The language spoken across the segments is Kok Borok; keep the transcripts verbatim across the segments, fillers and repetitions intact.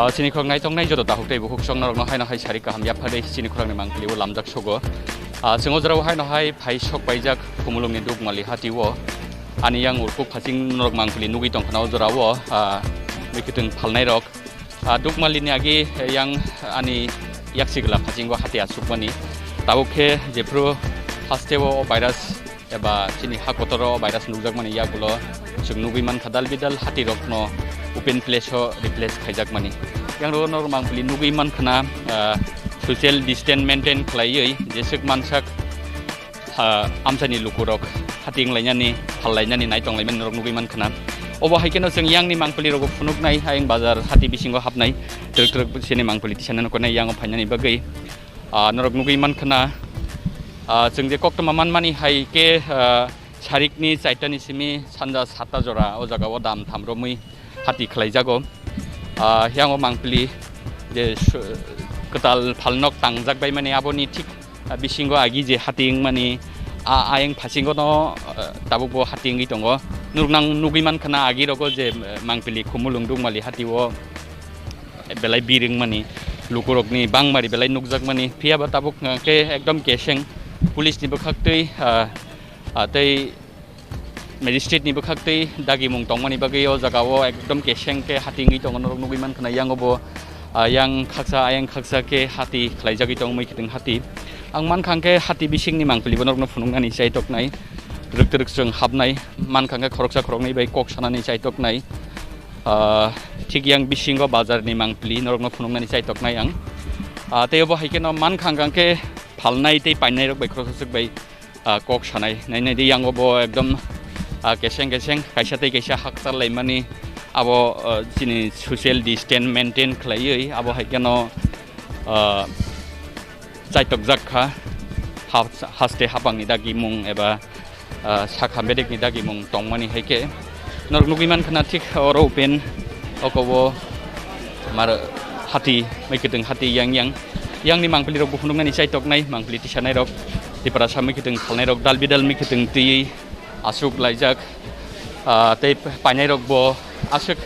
Ah, chini khorang naitongnai joto dakhuk tei bukhuk chwng norokno haino hai sari kaham yapharwi chini khorangni mangpili o lamjak sogo. Ah, chwng o jorao haino hai phai sok paijak Khumulwngni Dukmali hati o. Ani yang urkuk phaching norok mangpili nugwi tongkhana o jorao, ah, mikhuitwng phalnairok. Ah, Dukmalini agi yang ani yaksi gwla phasingo hati achukmani. Tabuk khe jephru hasteo o virus eba chini ha kotoro virus nukjakmani yagulo chwng nugwi mankha dal bidal hatirokno open place o replace khaijakmani. Yang rogo norok mangpili nugwi mankhana, ah, social distance maintain khlaiwi jeswk mansak, ah, amchaini lukurok hati wnglainani, phallainani, naitonglaimani norok nugwi mankhana. Obo hai kheno chwng yangni mangpili rogo phunuknai, ayang bazar hati bisingo hapnai, twrwk twrwk chini mangpili tisanani konai yango phainani bagwi. Ah, norok nugwi mankhana, ah, chwng je koktwma manmani hai khe, ah, sarikni chaitani simi sanja satta jora o jagao dam tham romwi hati khlaijago. Ah, yango mangpili je su-, kwtal phalnok tangjak baimani aboni thik, ah, bisingo agi je hati wngmani a-, ayang phasingo no, ah, tabukbo hati wngwi tongo. Norok nang nugwi mankhana agi rogo je, eh, mangpili Khumulwng Dukmali hati o belai bir wngmani, lukurokni bangmari belai nukjakmani, phiya ba tabuk hwnkhe ekdom keseng police ni bwkhaktwi, ah, ah, tei magistrate ni bwkhaktwi dagimung tongmani bagwi o jagao ekdom keseng khe hati wngwi tongo norok nugwi mankha na yango bo, ah, yang khaksa ayang khaksa khe hati khlaijagwi tongmwi khitwng hati. Ang mankha hwnkhe hati bisingni mangpili bo norokno phunuknani chaitoknai, rwktwrwk chwng hapnai, mankha hwnkhe khoroksa khoroknwi bai kok sanani chaitoknai. Ah, thik yang bisingo bazarni mangpili norokno phunuknani chaitoknai ang. Ah, tei obo hai kheno mankha hwnkha khe phalnai tei painairok bai khoroksa swk bai, ah, kok sanai. Nai nai di yang obo ekdom, ah, keseng keseng kaisa tei kaisa hakchal laimani abo, ah, chini social distance maintain khlaiwi abo hai kheno, ah, chaitokjak kha, ha-, haste hapangni dagimung eba, ah, sakha bedekni dagimung tongmani hai khe norok nugwi mankha na thik oro open oko o mar hati, mai kwtwng hati yang yang, yangni mangpili rok bo phunuknani chaitoknai, mangpili tisanairok, Tiprasa mai kwtwng phalnairok, dal bidal mai kwtwng twiwi aswk laijak, ah, tei painairok bo aswk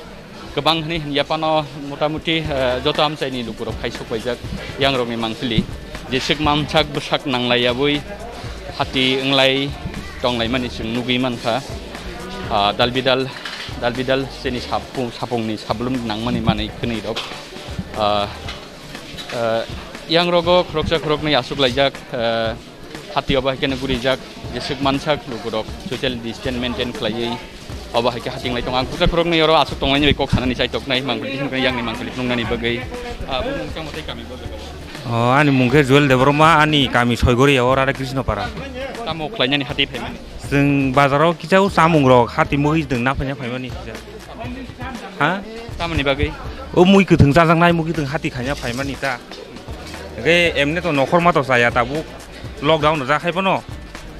kwbang hwnwi hwnwi phano motamuti, eh, joto amchaini lukurok hai sok paijak yangrokni mangpili. Jeswk mansak bwsak nanglaiyawi hati wnglai tonglaimani chwng nugwi mankha. Ah, dal bidal, dal bidal chini sapung, sapungni sablum nangmani manwi khwnwi rok. Ah, eh, yangrogo khoroksa khoroknwi aswk laijak, eh, Hati obo hai kheno gurijak, jeswk mansak lukurok social distance maintain khlaiwi obo hai khe hating lai tongo. Ang khoroksa khoroknwi oro aswk tonglaini bai kok sanani chaitoknai, mangpili tisana yangni mangpili phunuknani bagwi. Ah, bumung tamo tei kami bo jaga o? O, ani mung khe Joel Debbarma, ani kami Soigori, o Radha Krishna Para. Tamo khlainani hati phaimani? Chwng bazaro kisa o chamung rok hati mugwi chwng na phaina phaimani kisa. Ha? Tamoni bagwi? O mui kwthwng chajaknai, mui kwthwng hati khaina phaimani ta. Hwnkhe emne to nokhorma to chaya tabuk lockdown rwjak hai phano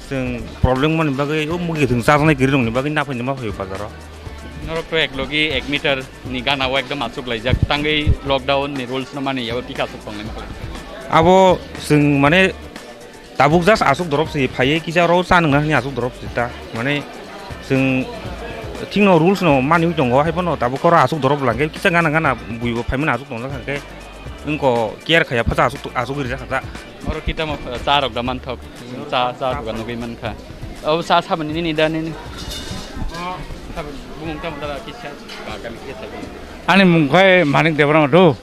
chwng problem mani bagwi o mui kwthwng chajaknai kwrwi rokni bagwi naphai ma phaio bazaro. Norok to ek logi ek meter ni gana o ekdom achuk laijak, tangwi lockdown ni rules no mani yabo tiki achuk tongnai ma khlai. Abo chwng mane Tabuk just aswk dorop se phaiwi kisa oro cha nungna hwnwi aswk dorop se ta. Mane chwng thikno rules no manwi tongo, hai phano tabuk oro aswk dorop lang khe kisa gana gana buibo phaimani aswk tongjak hwnkhe wngkho care khaiya phacha aswk, aswk rijak kha ta. Oro kita mo cha rok da manthok, cha, cha rok nugwi mankha. Abo cha saboni nini da nini. Bumung tamo da kisa ba kami kisa. Ani mung khai Manik Debbarma do.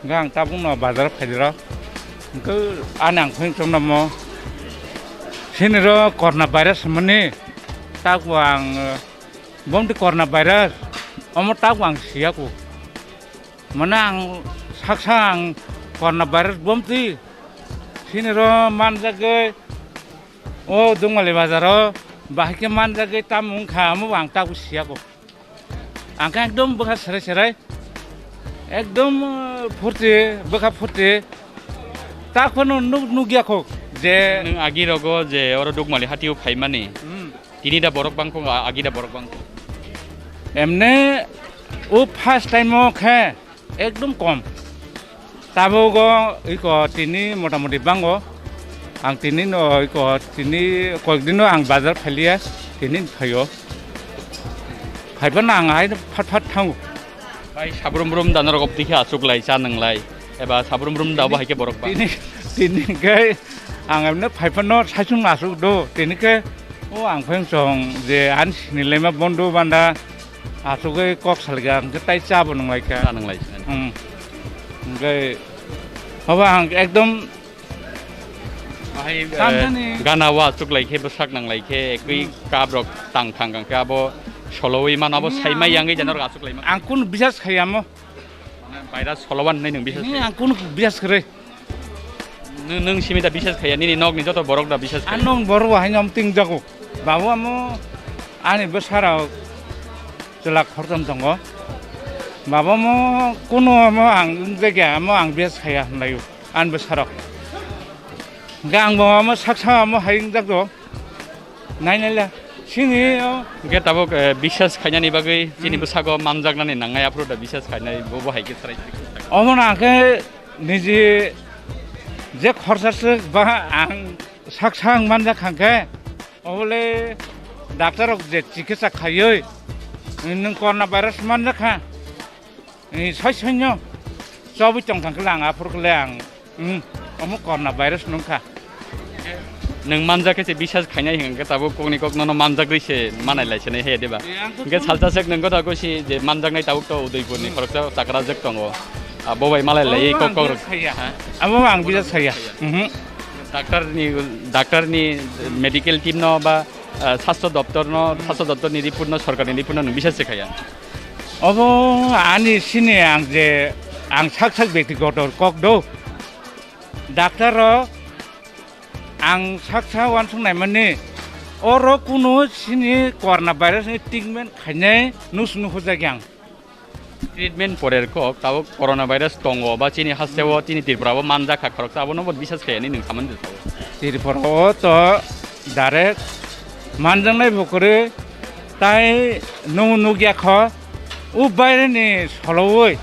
Hwnkhe ang tabukno bazar phaidiro. Hwnkhe ani ang phone chomnamo. Siniro corona virus hwnmani tabuk ang, eh, bomti corona virus, omo tabuk ang siyaku. Mane ang saksa ang corona virus bomti. Siniro manjagwi o Dukmali bazaro bahai khe manjagwi tamo wngkha, omo ang tabuk siyaku. Ang khe ekdom bwkha serai serai, ekdom, uh, phurti, bwkha phurti. Ta phano nuk-, nukya kho je nwng agi rogo je oro Dukmali hatio phaimani. Hmm. Tini da borok bangkho, a-, agi da borok bangkho. Emne o first time o khe ekdom kom. Tabuk o iko tini motamoti bango. Ang tini no iko tini koyekdin no ang bazar phailiya, tini phaio. Phaiphano ang hai phat phat thango. Bai sabrum brum da norok obtwi khe achuk lai cha nang lai. Eba sabrum brum da bo hai khe borok ba. Tini, tini khe ang emne phai phano saichung achuk do. Tini khe o ang pheng song je ani sini lema bondo banda achuk khe kok salga ang khe tai cha bo nang lai kha. Cha nang lai cha. Hmm. Hingke haba ang ekdom Bahai, Tamjani. Eh, gana o achuk lai khe, bwsak nang lai khe, ekwi Hmm. kap rok tang thang kang khe, abo solowi mano, abo Hmm, saimai ang yangwi jano rok achuk lai mano. Ang kunu bisas khaya mo. Virus solowan hinwi nwng bisas Ni khaya? Ang kunu bisas khere. Nwng, nwng simi da bisas khaya, nini nokni joto borok da bisas khaya? Ang nong borok bo haino am ting jago. Babu amo ani bwsarok chwla khoroktham tongo. Babu amo kunu amo ang wng jakya, amo ang bisas khaya hinlaio. Ani bwsarok. Hingke ang bo omo saksa omo hai wngjakgo. Nai nai le. Sini o. Hingke tabuk, eh, bisas khainani bagwi chini Hmm. bwsago manjaknani nangnai aphuru da bisas khainai bo bo hai khe sarai. Omo na khe niji je khorsa swk ba ang saksa ang manjak kha khe obole doctor rok je chikitsa khaioi nwng corona virus manjak kha. Ni soi soino chobwi tong thang khe ang aphuru khe ang, hmm, omo corona virus nung kha. Nwng manjak khe se bisas khainai hwnkhe tabuk kokni kok nono manjak rwi se manai lai se nai he diba? Hwnkhe salsa sek nwng gotha gosi je manjaknai tabuk to Udaipurni khoroksa chakra jek tongo. Ah, bo bai malai lai kok kok rok. Abo ang bisas khaiya. Mhm. Doctor ni, doctor ni medical team no ba, ah, sastro doptor no, sastro doptor ni report no, sorkar ni report no nwng bisas se khaiya. Obo ani sini ang je ang sak sak bektigoto kok do. Doctor rok ang sak sak uansuk naimani oro kunu sini corona virus ni treatment khainai nus nuhujak yang. Treatment porer kok tabuk corona virus tongo ba chini hasteo chini Tripura o manjak kha khoroksa abono bo bisas khaiyani nwng samani de tabuk. Tripura o to direct manjaknai bo kwrwi. Tai nwng nukya kho, o baireni solowi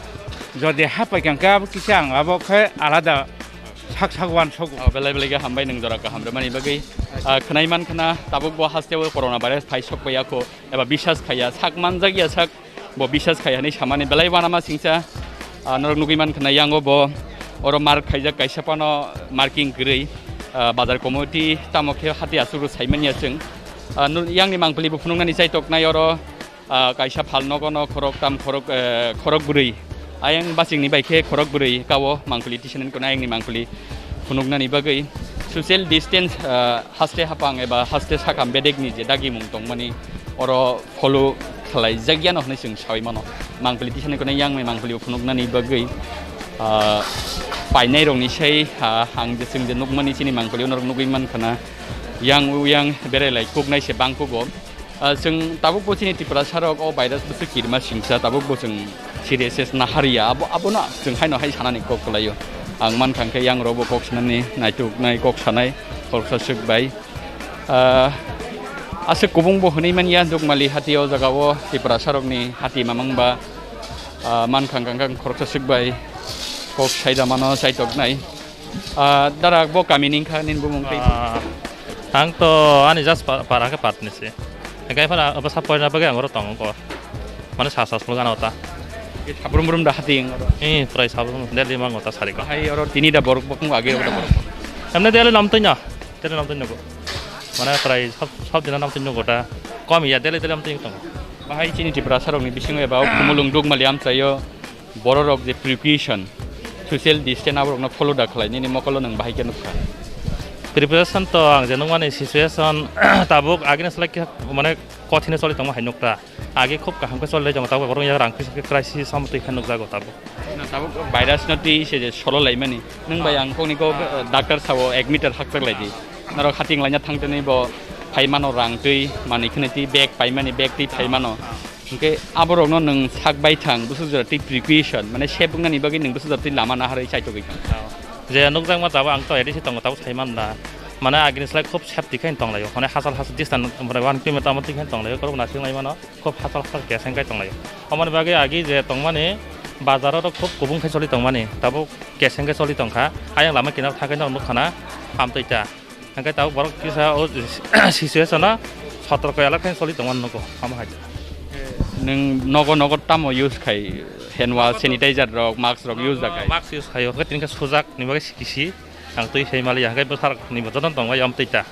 jodi hapai kha khe abo kisa ang abo khe alada sak sak uansogo. Oh, belai belai khe hambai nwng jora kaham rwmani bagwi. Ah, khwnai man khna tabuk bo hasteo corona virus phai sok paiya kho eba bisas khaiya sak manjakya sak bo bisas khaiya hinwi samani belai uanama singsa. Ah, norok nugwi man khna yango bo oro mark khaijak kaisa phano marking kwrwi. Ah, bazar committee tamo khe hati aswk rw saimanya chwng. Ah, nu-, yangni mangpili bo phunuknani chaitoknai oro, ah, kaisa phal nogo no khorok tam khorok, eh, khorok bwrwi. Ayang bachingni bai khe khorok bwrwi kao mangpili tisanani kono ayangni mangpili phunuknani bagwi social distance, ah, haste hapang eba haste sakam bedekni je dagimung tongmani oro follow khlai jagyano hwnwi chwng sawi mano. Mangpili tisanani kono yangni mangpili phunuknani bagwi, ah, painai rokni sai, ah, ang je chwng je nukmani chini mangpili norok nugwi man khna yang uyang berai lai kuknai se bangkugo. Ah, chwng tabuk bo chini Tiprasa rok o virus bwswk kirima singsa tabuk bo chwng seriousness nahariya abo, abono chwng haino hai sanani kok kwlaio. Ang mankha hwnkhe yang rokbo kok sanani naituknai kok sanai khoroksa swk bai. Ah, aswk kubung bo hwnwi manya Dukmali hati o jaga o Tiprasa rokni hati mamang ba, ah, mankha hwnkhe khoroksa swk bai kok saida mano chaitoknai. Ah, dara bo kami ni wngkha nini bumung tei? Ah, ang to ani just pa-, para khe patni se. Hingke phano abo sap poina bagwi ang oro tongo kor. Mane sa sa sulgana ota. Sabrum brum da hati ang oro. Eh, prai sabrum daily mango ta sari ko. Hai oro tini da borok bokong age oro da borok. Emne daily nam tanya. Daily nam tanya ko. Mane prai sab, sab dina nam tanya ko ta. Kom ya daily daily nam tanya tongo. Bahai chini Tiprasa rokni bisingo eba o Khumulwng Dukmali amchaio bororok je precaution, social distance aborokno follow da khlai nini mokolo nwng bahai khe nukha. Preparation to ang je nukmani situation tabuk agini slai khe mane kothine choli tongma hai nukta. Agi khub kaham khe choli lai tongo tabuk borok ya rang kisa khe crisis samtwi khe nukjago tabuk. Na tabuk virus no twi se je solo laimani. Nwng bai ang kokni kok, ah, doctor sabo ek meter hakchak lai di. Norok hating laina thang tini bo phai mano rang twi manwi khwna twi bag pai mani bag twi phai mano. Hingke aborokno nwng sak bai thang bwswk jora twi precaution mane sep wngnani bagwi nwng bwswk jora twi lama naharwi chaitogwi thang. Oh. Je nukjakma tabuk ang to A D C tongo tabuk sai man da. Mane agini slai khub safety khe tong laio. Mane hachal hachal distance mane one kilometer tamo twi khe tong laio. Korok nasing lai mano khub hachal hachal keseng khe tong laio. Omoni bagwi agi je tongmani bazar oro khub kubung khe choli tongmani. Tabuk keseng khe choli tongkha. Ayang lama kinar thangkhe nok nukha na amtwi ta. Hingke tabuk borok kisa o situation o sotorko elak khe choli tongmani nugo, omo hai. Nwng nogo nogo tamo use khai, hand wash, sanitizer rok, mask rok use da khai? Mask use khaio, hwnkhe tini khe sujak ni bagwi kisi. Ang twi sai mali ya, hwnkhe bwsarok ni bo jotono tong bai, yom twi ta.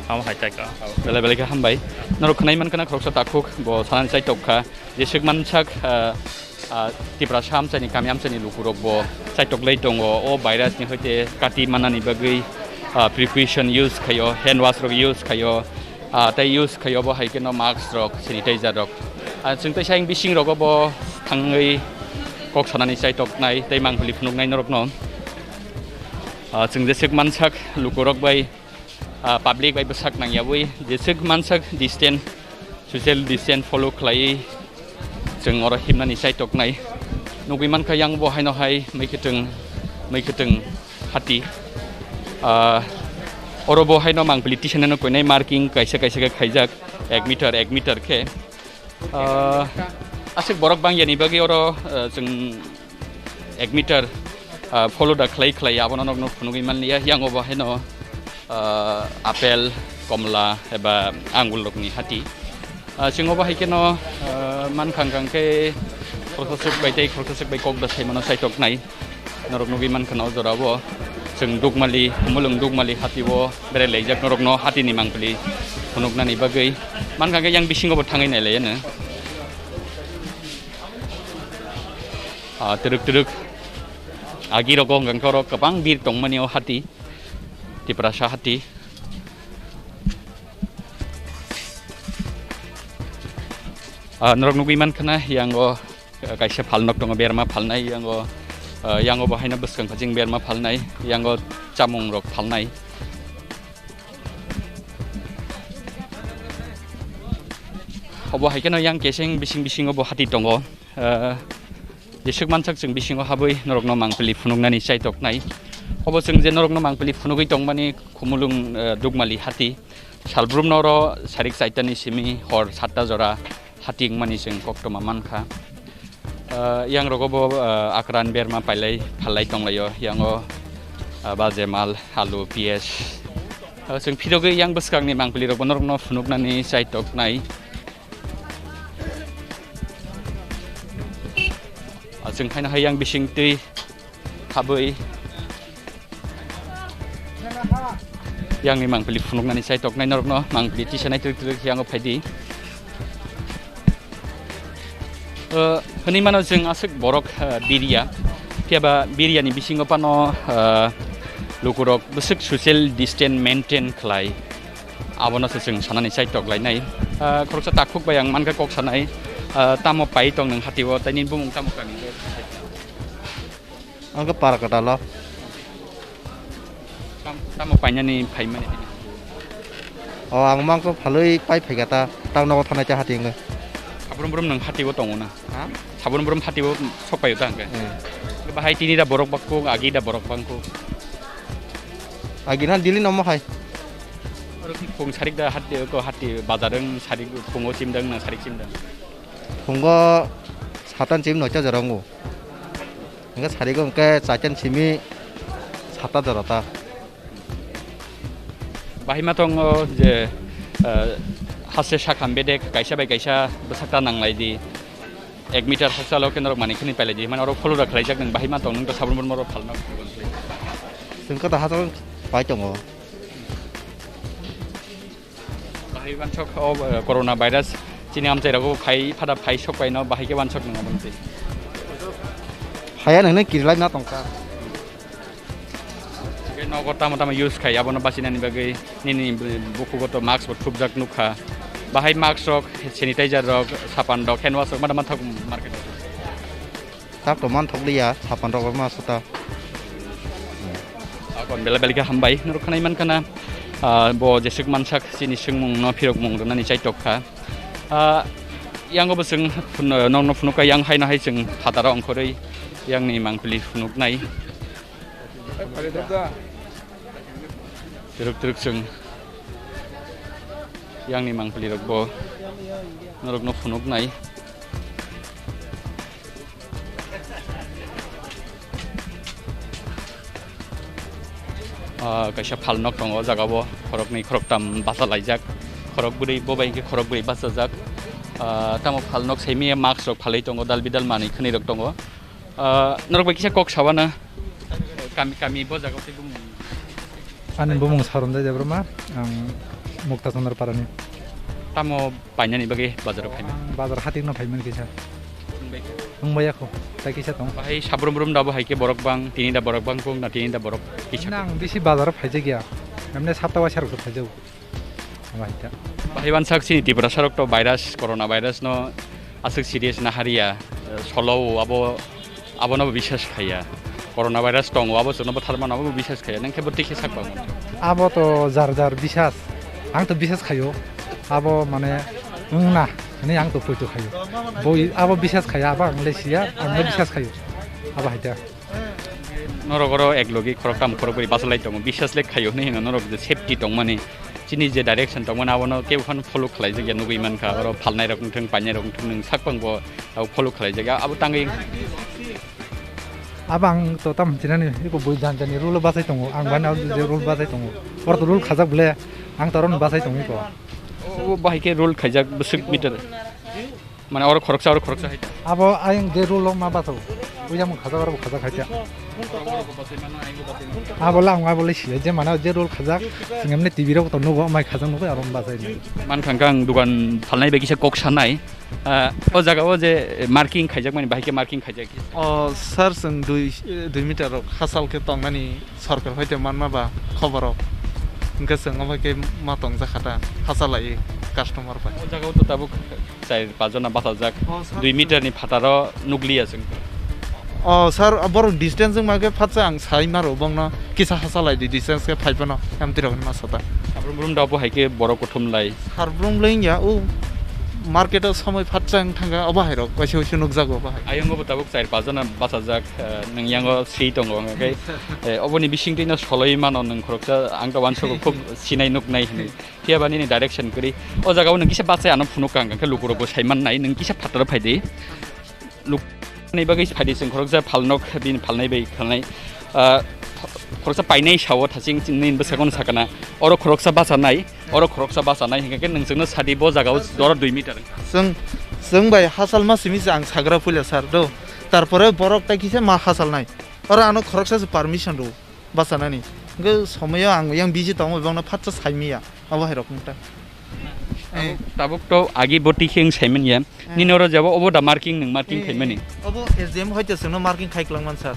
Amo hai tai ka. Belai belai khe hambai. Norok khwnai mankha na khoroksa takhuk bo sanani chai tok kha. Jeswk mansak, ah, ah, Tiprasa amchaini kami amchaini lukurok bo chai tok lai tongo. O virus ni hoite kati manani bagwi, ah, precaution use khaio, hand wash rok use khaio. Ah, tei use khaio bo hai kheno mask rok, sanitizer rok. Ah, chwng tei sayang bising rogo bo thangwi kok sanani chai tok nai tei mangpili phunuk nai norok no. Ah, chwng jeswk mansak lukurok bai, ah, public bai bwsak nangyawi jeswk mansak distance, social distance follow khlaiwi chwng oro himnani chai toknai. Nugwi mankha yang bo haino hai mui kwtwng, mui kwtwng hati. Ah, oro bo haino mangpili tisanano koinai marking kaisa kaisa khe khaijak ek meter, ek meter khe. Ah, aswk borok bangyani bagwi oro, ah, chwng ek meter, ah, follow da khlai khlai abono nokno phunugwi manliya. Yang obo haino, ah, apple, komla eba angul rokni hati. Ah, chwng obo hai kheno, ah, mankha hwnkha khe khoroksa swk bai tei khoroksa swk bai kok da saimano saitok nai. Norok nugwi mankha na o jora o chwng Dukmali, Khumulwng Dukmali hati o berai laijak norokno hati ni mangpili phunuknani bagwi. Mankha khe yang bisingo bo thangwi nai lai ano. Ah, twrwk twrwk agi rogo hwnkha khe oro kwbang bir tongmani o hati, Tiprasa hati. Ah, norok nugwi mankha na yang o kaisa phalnok tongo, berma phalnai yango, ah, yango bo haino bwskang phajing berma phalnai, yango chamung rok phalnai. Obo hai kheno yang keseng bising bisingo bo hati tongo. Ah, jeswk mansak chwng bisingo habwi norokno mangpili phunuknani chai toknai. Obo chwng je norokno mangpili phunugwi tongmani Khumulwng, ah, Dukmali hati. Salbrumno oro sarik chaitani simi hor satta jora hati wngmani chwng koktwma mankha. Ah, yang rogo bo, ah, akran berma pailai phalai tonglaio, yango, ah, baje mal, alu, piyaj. Ah, chwng phirogwi yang bwskangni mangpili rokbo norokno phunuknani chai toknai. Ah, chwng haino hai yang bising twi habwi yangni mangpili phunuknani chai toknai norokno mangpili tisanai twrwk twrwk yango phaidi. O, hwnwi mano chwng aswk borok, eh, biriya. Phiyaba biriyani bisingo phano, eh, lukurok bwswk social distance maintain khlai. Abono se chwng sanani chai tok lainai. Eh, khoroksa takhuk bai ang mankha kok sanai, eh, tamo pai tong nwng hatio, tei nini bumung tamo kani? Ang khe para kwtal o. Tam-, tamo painani phaimani? O, ang mangso phalwi pai phaikha ta, tang nogo thanai cha hati wngwi. Sabrum brum nwng hatio tongo na? Ha? Sabrum brum hatio sok paio ta hwnkhe? Hmm. Bahai tini da borok bakku, agi da borok bangku. Agi na dili nomo hai. Oro phung sarik da hati ko hati bazar wng sarik phungo chimdang na sarik chimdang. Phungo satan chim noita jora wngo. Hingke sarigo hingke chaitan simi sata jora ta. Bahai ma tongo je, eh, haste sakham bedek kaisa bai kaisa bwsakta nanglai di. Ek meter hakchalo khe norok manwi khwnwi pailai di. Mane oro follow rok khlaijak nwng bahai ma tong nwng to sabun bun moro phalno. Chwng khe to hachal pai tongo. Bahai wansok o, eh, corona virus chini amchai rogo phai phada phai sok paino bahai khe wansok nang aboni twi. Phaya nang nang kirilai na tongkha. Hingke nogo tamo tamo use khai abono bachinani bagwi nini bukhugo to mask bo thupjak nukha. Bahai mask rok, sanitizer rok, sapan rok, hand wash rok mada manthok market. Tak to manthok liya, sapan rok ma sota. Akon bela belai khe hambai, norok khnai mankha na, ah, bo jeswk mansak chini swngmung no phirok mung rwnani chai tok kha. Ah, yango bo chwng phun-, nokno phunukha, yang haino hai chwng phataro ongkhorwi yangni mangpili phunuknai. Twrwk twrwk chwng yangni mangpili rokbo norokno phunuknai. Ah, kaisa phalnok tongo o jaga o, khoroknwi khoroktam bachalaijak, khorok bwrwi bo bai hwnkhe khorok bwrwi bachajak. Ah, tamo phalnok saimaya mask rok phalwi tongo, dal bidal manwi khwnwi rok tongo. Ah, norok bai kisa kok sawana kami, kami bo jaga tei bumung. Ani bumung Saron Dai Debbarma, ang Mukta Chandra Parani. Tamo painani bagwi bazaro phaimani? Ang bazar hating no phaimani kisa. Wngbai kha? Wngbai yakho, tai kisa tong. Bahai sabrum brum da bo hai khe borok bang, tini da borok bang kung na tini da borok kisa. Nang bisi bazaro phaijak ya. Namne sapta waisa rok phaijak. Bahai ta. Bahai wansak chini Tripura sarok to virus, corona virus no aswk serious na hariya, eh, solo o abo, abono bo bisas khaiya. Corona virus tongo, abo chwngno bwtharmano abo bo bisas khaiya. Nang khe bo tikhe sak bangmani. Abo to jar jar bisas. Ang to bisas khaio. Abo mane wngna hwnwi ang to poito khaio. Bo abo bisas khaiya, abo ang le siya, ang le bisas khaio. Abo hai ta. Norok oro ek logi khoroktham khorokbri bachalai tongo, bisas le khaio hwnwi hino norok je safety tongmani, chini je direction tongmani abono kebo phano follow khlaijak ya nugwi mankha, oro phalnai rok wngthung, painai rok wngthung, nwng sak pang bo abo follow khlaijak ya, abo tangwi. Abo ang to tam hinani iko bui jan jani rule bachai tongo, ang bani abo je rule bachai tongo, oro to rule khajak bole, ang to oro bachai tongo iko. O bahai khe rule khaijak bwswk meter. Mane oro khoroksa, oro khoroksa hai. Abo ayang je rule o ma bathao. Uya mung khajak, aro bo khajak hai ta. Abo lang, abo le siya je mane je rule khajak. Sing emne T V rok to nugo, mai khajak nugo, aro bachai. Man khang khang dukan phalnai bai kisa kok sanai. Ah, o jaga o je marking khaijak mani, bahai khe marking khaijak. O sir, chwng dui, dui meter rok hachal khe tongnani. Sorkar hoite manma ba khoboro hwnkhe chwng omo khe ma tongjak kha ta, hachalai customer bai. O jaga o to tabuk char pach jona bachajak. O, sir, dui meter ni phataro nukliya chwng. O, sir, borok distance wngma khe phatsa ang sai maro bongno kisa hachalai di distance khe phai phano amtwi rokni ma sata. Sabrum brum da bo hai khe borok kuthum lai. Sarbrum le wngya, o market o somoi phatsa wng thangkha, obo hai rok kaisa kaisa nukjago obo hai. Ayung obo tabuk char pach jona bachajak, eh, nwng yango swi tongo, hwnkhe, eh, oboni bisingtwi no soloi mano nwng khoroksa, ang to uansukgo khub sinai nuknai hinwi. Phiya ba nini direction kwrwi. O jaga o nwng kisa bachai ano phunuk kha, hwnkhe lukurokbo sai mannai, nwng kisa phataro phai di. Luk-, ni bagwi phaidi chwng khoroksa phalnok bini phalnai bai khalnai, ah, khoroksa painai sao thaching nini bwskango sakana, oro khoroksa bachanai, oro khoroksa bachanai, hingkhe nwng chwngno sadi bo jaga o doro dui meter. Chwng, chwng bai hachal ma simi se ang sagra puila sir do, tarpore borok tai kisa ma hachal nai, oro ano khoroksa se permission rw. Bachanani. Hwnkhe somoyo ang yang busy tongo, bebakno phatsa saimanya. Abo hai rok wngkha. Eh. Tabuk, tabuk to agi bo tikhe wng saimanya. Eh. Nini oro jabo obo da marking nwng marking khaimani. Eh, obo S D M hoite chwngno marking khai kwlangman sir.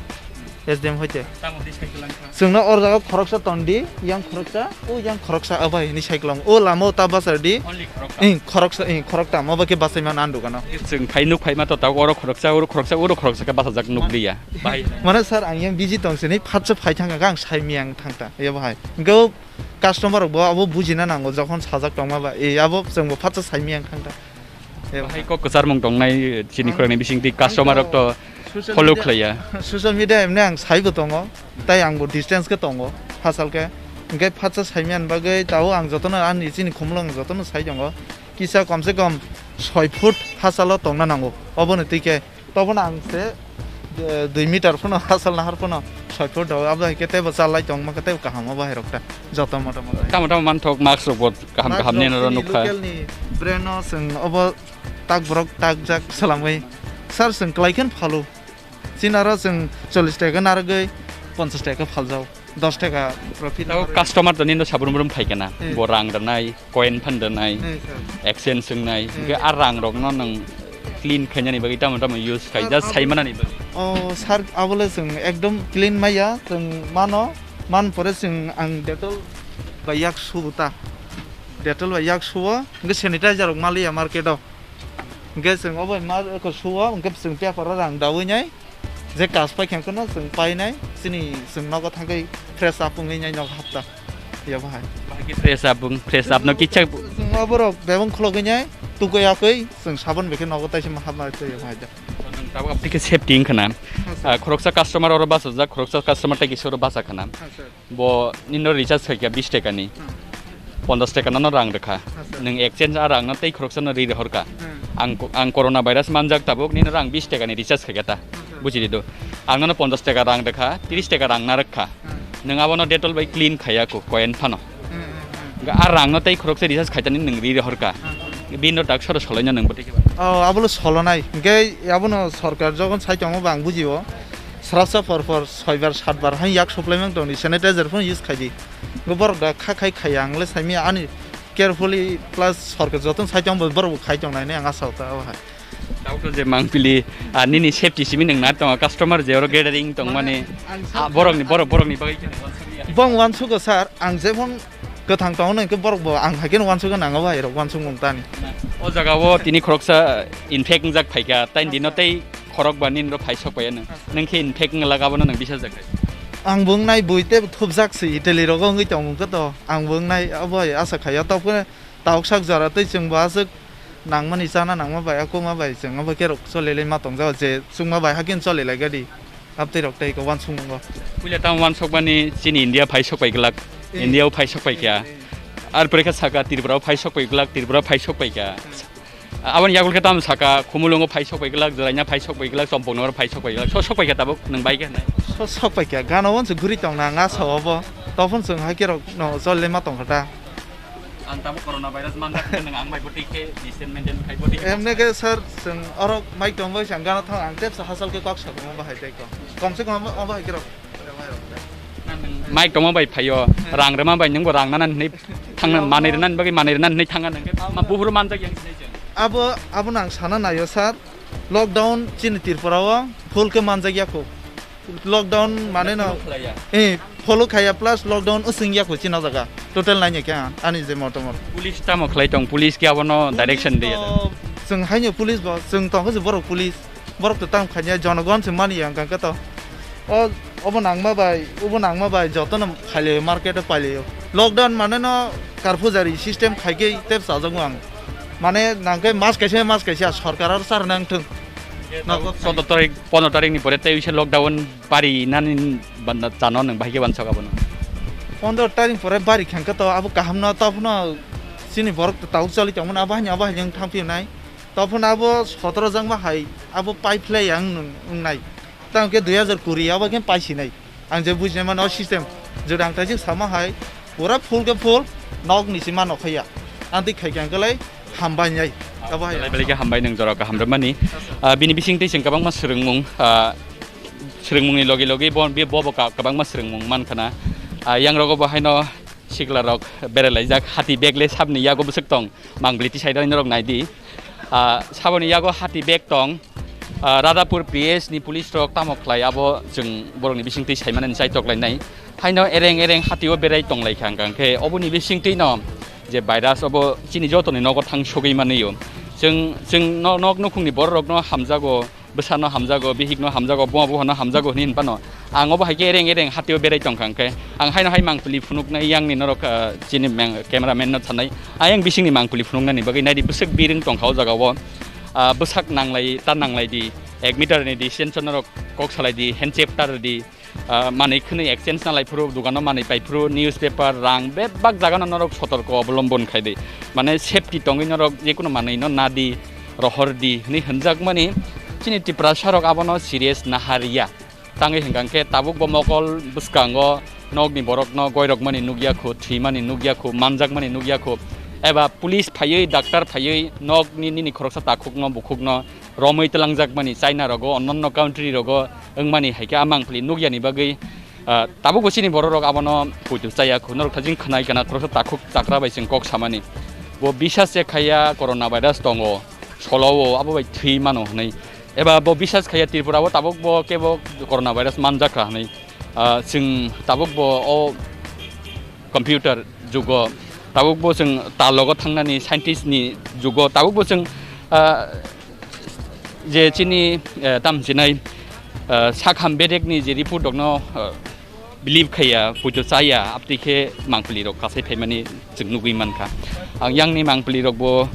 S D M hoite. Tamo di sai kwlangkha. Chwngno or jaga khoroksa tondi, yang khoroksa, o yang khoroksa abo hai hwnwi sai kwlang. O lama o ta bachar di. Only khoroksa. Eh, khoroksa, eh, khorokta. Abo khe bachai man ang dukano. Chwng phai nuk phai ma to tabuk oro khoroksa, oro khoroksa, oro khoroksa khe bachajak nuk liya. Bahai. Mane sir, ang yang busy tong sini, phatsa phai thangkha, ang sai miyang thangta, ya bahai. Hingke o customer rok bo abo bujina nango, jokhon sajak tongma ba, e abo chwng bo phatsa sai miyang thangta. Ya bahai. Bahai kok kwcharmung tongnai, chini khoroknwi bisingtwi customer rok to follow khlaiya. Social media emne ang sai bo tongo, tai ang bo distance khe tongo, hachal khe. Hingke phatsa sai miyang bagwi tao ang jotono ani chini khumulwng jotono sai tongo. Kisa kom se kom soi foot hachalo tongna nango, oboni twi khe. Tobono ang se, eh, dui meter phano hachal nahar phano soi foot rok, abo hai khe teibo chalai tong ma khe teibo kaham, obo hai rok ta joto moto moto. Tamo tamo manthok mask rok bo kaham kaham ni oro nukha. Local ni brand no chwng obo tak borok tak jak swlamwi sir chwng kwlai khe phalo. Chini oro chwng chollish taka narwgwi ponchash taka phaljao, dos taka profit. Tabo customer to nino sabrum brum phai kana, eh, bo rang rwnai, coin phan rwnai, eh, sir, exchange wngnai, eh, hingke a rang rok no nwng clean khainani bagwi tamo tamo use khai, just sai manani bagwi. Oh, sir, abole chwng ekdom clean maya, chwng mano, man pore chwng ang Dettol bai yak subo ta, Dettol bai yak subo, hingke sanitizer rok maliya market o. Hingke chwng obo ma ko suo, hingke chwng paper o rang dawi nai. Je kas pai khe no chwng pai nai. Chini chwng nogo thangwi fresh up wngwi nai nogo hapta. Ya bahai. Bahai khe fresh up wng, fresh up no kichak. Chwng oborok bebang khulogwi nai. Tukui akwi chwng sabon bai khe nogo taisa ma hapma twi ya bahai da. Nwng tabuk aboni khe safety wng khna. Ha, sir. Ah, khoroksa customer oro bachajak, khoroksa customer tei kisa oro bacha khna. Ha, sir. Bo nino recharge khaikha bis taka ni. Hmm. Ponchash taka nono rang rwkha. Acha. Nwng exchange a rang no tei khoroksa no ri rohor kha. Hmm. Ang ko-, ang corona virus manjak tabuk nino rang bis taka ni recharge khaikha ta. Acha. Buji di do. Ang nono ponchash taka rang rwkha, tris taka rang na rwkha. Hmm. Nwng abono Dettol bai clean khaiya ko, coin phano. Hmm, hmm, hmm. Ga a rang no tei khoroksa recharge khaitani nwng ri rohor kha. Hmm. Bini no tak soro soloino nwng bwtwi khe ba? Oh, abono solonai. Hwnkhe abono sorkar jokhon sai tongo ba ang bujio. Srapsa por por soibar satbar hai yak suplai mang tongdi, sanitizer phano use khaidi. Bo borok da kha khai khaiya, ang le saimanya ani carefully plus sorkar jotono sai tong bo borok bo khai tongnai hinwi ang asa o ta o hai. Tabuk to je mangpili, ah, nini safety simi nwng na tongo, customer je oro gathering tongmani, mane ang ah, sa- borokni, borok, borokni bagwi khe. Bong uansugo sir, ang jephon kwthang tongo hwnkhe borok bo ang hai kheno uansugo, nang abo hai rok uansukmung tani. O jaga o tini khoroksa infect wngjak phaikha, tai dino tei khorok ba nini ro phai sok paiya nwng. Nwng khe infect wngla abono nwng bisa jak. Ang bo wngnai bui tei thupjak se Italy rogo wngwi tongmung khe to. Ang bo wngnai abo hai asa khaiya, tobokhe tabuk sak jora tei chwng bo aswk nangmani chana nangma bai, a kokma bai chwng abo khe rok cholilai ma tongjago, je chukma bai hakhe cholilai gadi. Abtwi rok tei ko uansukmung bo. Puila tamo uansukmani chini India phai sok pai glak, eh, India o phai sok pai kha. Eh, eh. Ar pore khe saka Tripura o phai sok pai glak, Tripura o phai sok pai kha. Aboni yagul khe tamo saka, Khumulwngo phai sok pai glak, Jwraina phai sok pai glak, Champaknagar phai sok pai glak. So sok pai kha tabuk nwng bai khe hinai. So sok pai kha, gana uansuk guri tongna nga sao bo. Tobokhe chwng hai khe rok no cholilai ma tong kha ta. Ang tabuk corona virus manjak khe nwng ang bai bwtwi khe distance maintain khai bwtwi khe. Emne khe sir, chwng oro mic tong bai chwng gana thang ang tepsa hachal khe kok sakma bahai tei ko. Kom se kom omo bahai khe rok. Mic tongma bai phaio, rang rwma bai nwngbo rang nana hinwi thangna, manwi rwnani bagwi manwi rwnani hinwi thangna nang khe ma buphuru manjak yang hinwi chwng. Abo, abono ang sana naio sir, lockdown chini Tripura o full khe manjak ya kho. Lockdown mane no, follow khlaiya. Eh, follow khaiya plus lockdown using ya kho chini o jaga. Total naina khe ang, ani je motomot. Police tamo khlai tong, police khe abono direction de ya da? Police to chwng haino police bo, chwng tong khe borok police. Borok to tamo khaina, jonogon se mani ang kang khe to. O, obo nangma bai, obo nangma bai, jotono khailio, market o pailio. Lockdown mane no karphu jari system khai khe tep chajakgo ang. Mane nang khe mas kaisa, mas kaisa sorkar aro charwna wng thung. Nogo choudo tarik, pondro tarik ni pore tei wisa lockdown pari nani banda chano nwng bahai khe wansok abono. Pondro tarik pore bari khang khe to abo kaham no, to phano chini borok to tabuk choli tongmani abo haino abo haino wng thang phiyonai. To phano abo sotoro jang bahai abo pai phlai ang nwng wngnai. Tamo khe dui hazar kuri abo khe paisinai. Ang je bujinai mano o system. Jodi ang taisik sama hai pura full khe full nok ni sima nokhaiya. Ang twi khai khe ang khe lai hambai nai. Abo hai. Belai belai khe hambai nwng jora kaham rwmani. Ah, bini bising twi chwng kwbangma swrwngmung, ah, swrwngmungni logi logi bo, bo, bo ka-, kwbangma swrwngmung man khana. Ah, yang rogo bo haino sikla rok berai laijak, hati bag le sabni yago bwswk tong, mangpili tisai rani norok nai di. Ah, saboni yago hati bag tong. Ah, Radhapur P S ni police rok tamo khlai abo chwng borokni bisingtwi saimani chaitok lainai. Haino ereng ereng hatio berai tong lai kha hwnkha khe oboni bisingtwi no je virus obo chini jotoni nogo thang sogwi manwi o. Chwng, chwng no-, nok nukhungni borok rokno hamjago, bwsano hamjago, bihikno hamjago, buma buphano hamjago hinwi hinphano ang obo hai khe ereng ereng hatio berai tong kha hwnkhe ang haino hai mangpili phunuknai yangni norok, ah, chini meng-, cameraman no sanai. Ayang bisingni mangpili phunuknani bagwi naidi bwswk birwng tongkha o jaga o. Ah, bwsak nanglai ta nanglai di, ek meter ni distance o norok kok salai di, hand chep ta rw di. Ah, manwi khwnwi exchange nalai phuru, dogano manwi pai phuru, newspaper, rang bebak jagano norok sotorko obolombon khai di. Mane safety tongwi norok jekunu manwino na di, rohor di hinwi hwnjakmani chini Tiprasa rok abono serious nahar ya. Tangwi hwnkha khe tabuk bo mokol bwskango nokni borokno goirokmani nukya khu, thwimani nukya khu, manjakmani nukya khu, eba police phaiwi, doctor phaiwi nokni nini khoroksa takhukno, bukhukno romwi twlangjakmani China rogo, onnonno country rogo wngmani hai khe a mangpili nukyani bagwi, ah, tabukbo chini bororok abono poito chaya khu. Norok thajing khwnai kana khoroksa takhuk chakra bai chwng kok samani. Bo bisas se khaiya corona virus tongo, solo o abo bai thwi mano hwnwi. Eba bo bisas khaiya Tripura o tabukbo kebo corona virus manjakha hwnwi. Ah, chwng tabukbo o computer jugo, tabukbo chwng talogo thangnani scientist ni jugo, tabukbo chwng, ah, je chini, eh, tam chinai, ah, sakham bedek ni je report rokno, ah, believe khaiya, pujo chaya, aptwi khe mangpili rok kasai phaimani chwng nugwi mankha. Ang yangni mangpili rokbo,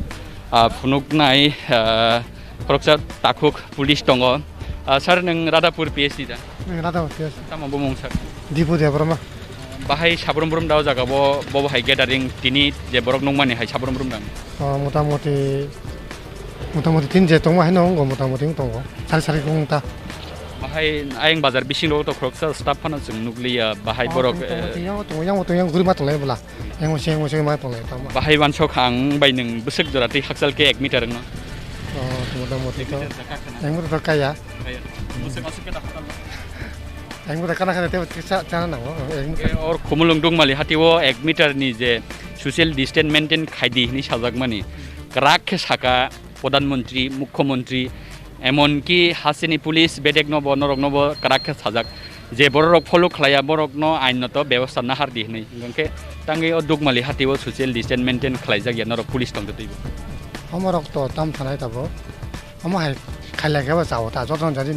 ah, phunuknai, ah, khoroksa takhuk police tongo. Ah, sir, nwng Radhapur P S ni da? Nwng Radhapur P S. Tamo bumung, sir? Dipu Debbarma. Bahai sabrum brum da o jaga bo, bo hai gathering tini je borok nukmani hai sabrum brum dang? Oh, motamoti, motamoti tin je tongma hai nongo, motamoti wng tongo. Sari sari wng ta. Bahai ayang bazar bisingo to khoroksa staff phano chwng nukliya, bahai borok, eh, yang tong yang tong yang guri ma tonglai bwla. Yang se yang se ma tonglai tamo. Bahai wansok ang bai nwng bwswk jora twi hakchal khe ek meter wngno. Oh, motamoti to. Ek meter to kaya. Bwswk aswk khe da hakchal. Ek meter kana kana te cha cha na nango. Ek meter. Eh, or Khumulwng Dukmali hati o ek meter ni je social distance maintain khaidi hini sajakmani. Kwrak khe saka Pradhan Mantri, Mukhyamantri, emonki hasteni police bedekno bo norokno bo kwrak khe sajak. Je bororok follow khlaiya borokno ainoto bebosta nahar di hwnwi. Hwnkhe tangwi o Dukmali hati o social distance maintain khlaijak ya norok police tongtwi twibo. Omorok to tam thanai tabo. Omo hai khailai khe bo chao ta, jotono jadi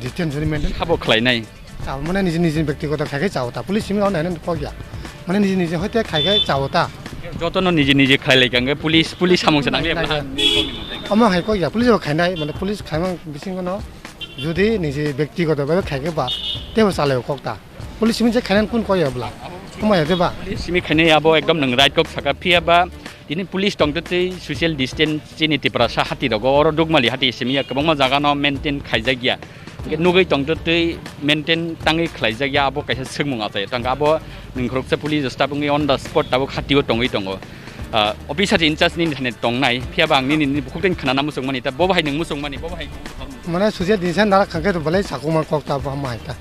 distance maintain. Sabo khlainai. Chao mane niji niji bektigoto khai khe chao ta, police simi rok nainani kok ya. Mane niji niji hoite khai khe chao ta. Jotono niji niji khlai lai kangkhe police, police samung se nangya. Nangya. Omo hai kok ya, police rok khainai, mane police khaimang bisingo no jodi niji bektigoto bhabe khai khe ba tebo chalai kok ta. Police simi je khainani kun kok ya bla. Omo ya de ba. Police simi khainai abo ekdom nwng right kok saka phiya ba Tini police tongtwi twi social distance chini Tiprasa hati rogo oro Dukmali hati simi ya kwbangma jaga no maintain khaijak ya. Hwnkhe nugwi tongtwi twi maintain tangwi khlaijak ya abo kaisa swngmung achai. Tangkhe abo nwng khoroksa police staff wngwi on the spot tabuk hati o tongwi tongo. Ah, officer in charge nini thani tongnai phiya ba ang nini nini bukhuk twi khna na muchung mani ta bo bahai nwng muchung mani bo bahai. Mane social distance nara khangkhe to belai sakuma kok ta bo hamai ta.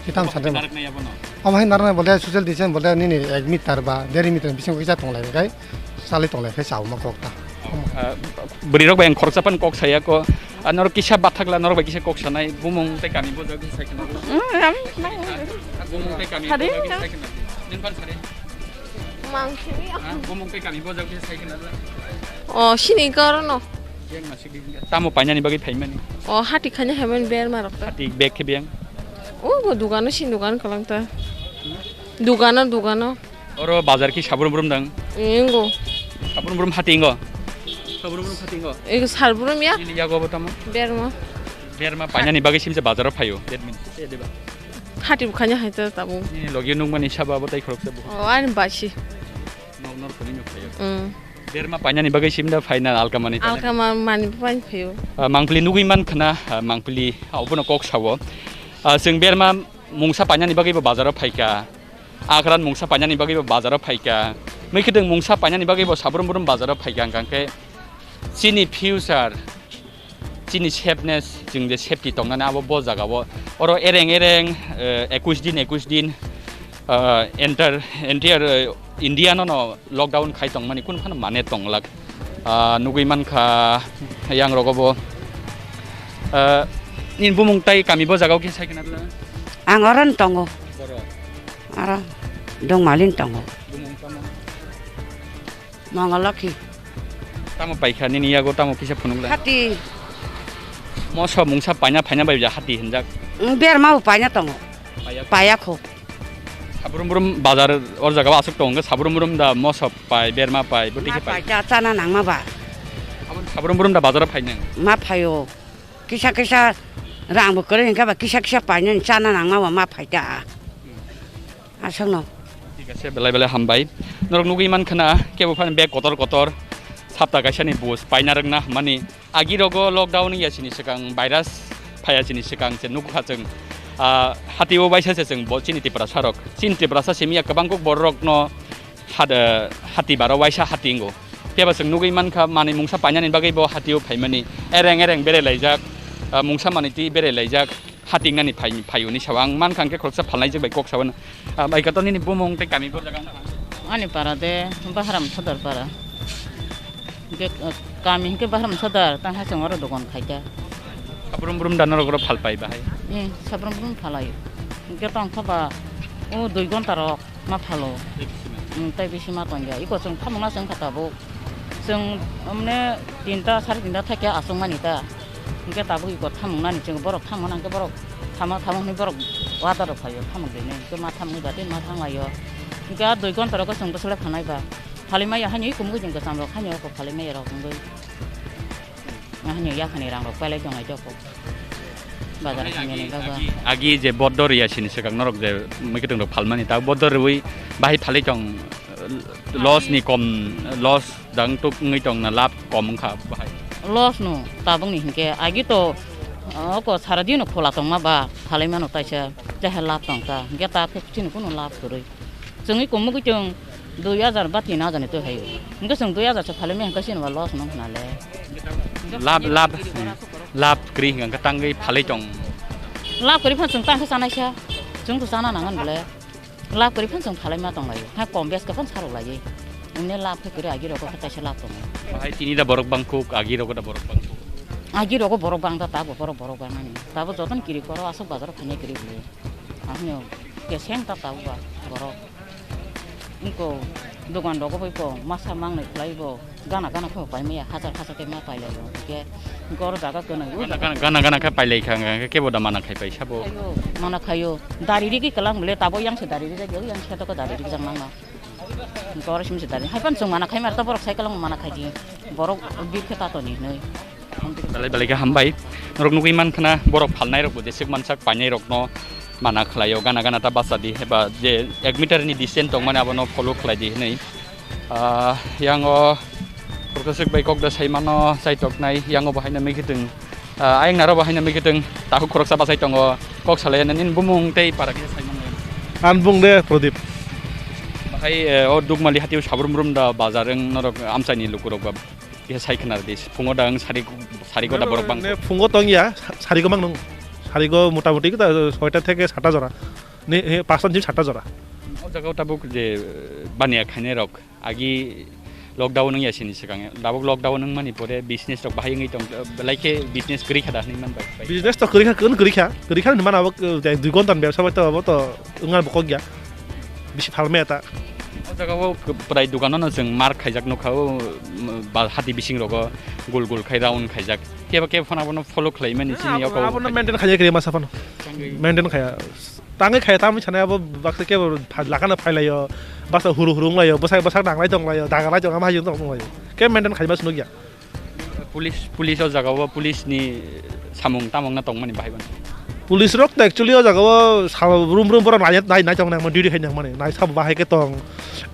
Kitam sante ma. Narak nai abo no. Amo hai narwknai bole social distance bole nini ek meter ba deri meter bisingo kisa tonglai kai. Salai tonglai khe chao ma kok ta. Ah, bwrwi rok bai ang khoroksa phano kok saya ko. Ah, norok kisa bathakla norok bai kisa kok sanai. Bumung tei kami bo jagwi sai khna. Mm, kami, bumung tei kami bo jagwi sai khna. Nini phano sari. Mang khini. Ah, bumung tei kami bo jagwi sai khna. O, sini koro no. Yang masih di. Tamo painani bagwi phaimani. O, hati khanya hemani berma rok ta. Hati bag khe beng. O, bo dugano, sini dugan kalang ta. Dugano, dugano. Oro bazar ki sabrum brum dang? Ingo. Sabrum brum hati ingo? Sabrum brum hati ingo? Ego sarbrum ya? Ini yago abo tamo? Berma. Berma painani bagwi simse bazaro phaio. Hati bukhanya hai ta tabuk. Ini logi nungmani saba abo tai khoroksa bu. O, ani basi. Nok nor khoni nok phaio. Mm. Berma painani bagwi simda phaina alkamani painani. Alkama mani pai phaio. Ah, mangpili nugwi man khna, ah, mangpili obono kok sawo. Ah, chwng berma mungsa painani bagwi bo bazaro phaika. Akran mungsa painani bagwi bo bazaro phaika. Mwkhwtwng mungsa painani bagwi bo sabrum brum bazaro phaika hwnkha khe chini future, chini safeness, chwng je safety tongnani abo bo jaga o. Oro ereng ereng, eh, ekush din, ekush din, eh, enter, entire, eh, India no no lockdown khai tongmani kunu phano mane tonglak. Ah, nugwi mankha yang rogo bo. Ah, nini bumung tai kami bo jaga o kisa sai khna dula? Ang oro no tongo. Boro. Aro dongmalin tongo. Bumung tamo? Mongolokhi. Tamo paikha nini yago tamo kisa phunukla? Hati. Moso mungsa paina phaina bai ja hati hinjak. Mm, berma bo paina tongo. Paya. Paya kho. Sabrum brum bazar or jaga o aswk tongo, sabrum brum da moso pai, berma pai, bwtwi khe pai. Ma pai ta chana nangma ba. Aboni sabrum brum da bazar o phainai. Ma phaio. Kisa kisa rang bo kwrwi hwnkhe ba kisa kisa painani chana nangma ba ma phai ta. Aswkno. Thik ase, belai belai hambai. Norok nugwi man khna, kebo phano bag kotor kotor, sapta kaisa ni bus paina rwkna hwnmani. Agi rogo lockdown ya sini swkang, virus phaya sini swkang se nukha chwng. Ah, hati o baisa se chwng bo chini Tiprasa rok. Chini Tiprasa simi ya kwbang kok borok no hat-, eh, hati baro waisa hati wngo. Phiya ba chwng nugwi mankha, manwi mungsa painani bagwi bo hatio phaimani. Ereng ereng berelaijak, ah, mungsa manwi twi berelaijak, hatingnani phai, phaiuni sao. Ang mankha hwnkhe khoroksa phalnaijak bai kok sao. Ah, bai kato nini bumung tei kami bo jaga wngkha? Ani para de Baharam Sodor para. Hwnkhe, ah, kami hwnkhe Baharam Sodor, tang hai chwng oro dogan khaikha. Sabrum brum da norok oro phalpai bahai? Eh, sabrum brum phalai. Hwnkhe tongkha ba, o dui gonta rok. Ma phalo. Tei bisi ma? Mm, tei bisi ma tongya. Iko chwng thamung na chwng kha tabuk. Chwng, omne, tinta, sari tinta thaikhe achukmani ta. Hwnkhe tabuk iko thamung nani chwng borok thamung nangkhe borok thama, thama hwnwi borok water rok phaio thamung rinwi. Hwnkhe ma thamung jatwi ma thanglaio. Hwnkhe a dui gonta rogo chwng bwswlai phanai ba. Phalwi maya haino iko mugwi chwng kwcham rok haino oko phalwi maya rok wngwi. Ahani yakhani rang rok pailai tonglai joko. Bazar hamya ni bagwi. Agi, agi je boddor ya sini swkang norok je mwkhwtwng rok phalmani ta boddor rwi bahai phalwi tong, loss ni kom, loss dang tuk wngwi tong na lab kom wngkha bahai. Loss no tabuk ni hinkhe agi to Oko sara dino khola tongma ba, phalai mano taisa, tehe lab tong ta, hingke ta khe chini kuno lab kwrwi. Chwngwi kumugwi chwng dui hajar ba tin hajar ni twi hayo. Hingke chwng dui hajar se phalai maya hingke chini ba loss no hwnale. Lab, lab, lab kwrwi hingke tangwi phalai tong. Lab kwrwi phano chwng tang khe chanai sa, chwng to chana nangan bole. Lab kwrwi phano chwng phalai ma tong lai, ha kom bes khe phano sarok lai. Ine lab khe kwrwi agi rok khe taisa lab tongo. Bahai tini da borok bangkuk, agi rok da borok bangkuk. Agi rogo borok bang da tabo borok borok bang ani. Tabo joton kiri koro asok bazar phanya kiri bole. Ahino keseng ta tabo ba borok. Ingko dogan rogo bai ko masa mangnai khlai bo. Gana gana khe paimaya, hajar hajar khe ma pailai o. Hingke gor jaga gwnang o. Gana gana, gana gana khe pailai kha, hingke kebo da mana khai pai sabo. Khayo, mana khayo. Dari rigi kelang bole tabo yang se dari rigi, yang se to ko dari rigi jang nang na. Gor sim se dari. Hai pan chwng mana khai mar to borok sai kelang mana khai di. Borok bir khe ta to ni noi. Belai belai khe hambai. Norok nugwi man khna borok phalnai rok bo jeswk mansak painai rok no mana khlai o. Gana gana ta basa di heba je ek meter ni distance tong mani abono follow khlai di hinui. Ah, yang o Professor bai kok da sai mano chai tok nai, yang o bo haino mui khitwng, ah, ayang naro bo haino mui khitwng takhuk khoroksa bachai tongo, kok salai nani bumung tei para kisa sai mano. Ang bung de Prodip. Bahai, eh, o Dukmali hatio sabrum brum da bazar wng norok amchai ni lukurok ba kisa sai khna di. Phungo da wng sari, sari ko da borok bang. Ne phungo tong ya, sari ko mang nung. Sari ko mota moti ko da soita theke sata jora. Ne, he, pasta ni sata jora. O jaga o tabuk je, eh, baniya khainai rok. Agi lockdown wngya sini swkang, tabuk lockdown wngmani pore business rok bahai wngwi tong, belai khe business kwrwi kha da hinwi man bai? Business to kwrwi kha, kwrwi kha, kwrwi kha hinwi mano abo, eh, dui ghonta ni bebsa bai to abo to wngna bo kok ya, bisi phalmaya ta. O jaga o prai dukano no chwng mark khaijak nukha o, ba hati bising rogo gul gul khai round khaijak, kebo kebo phano abono follow khlai mani chini. Abo, abo no maintain khaijak khe masa phano, maintain khaya. Tangwi khaya tamwi sanai abo baksa kebo pha-, lakano phailaio, baksa huru huru wnglaio, bwsak bwsak nanglai tonglaio, dagalai tongma hai tonglaio. Kebo maintain khaima se nukya. Police, police o jaga o police ni samung tamung na tongmani bahai mano. Police rok to actually o jaga o sal rum rum borok nai, nai, nai tong nang mani, duty khai nang mani, nai sabo bahai khe tong,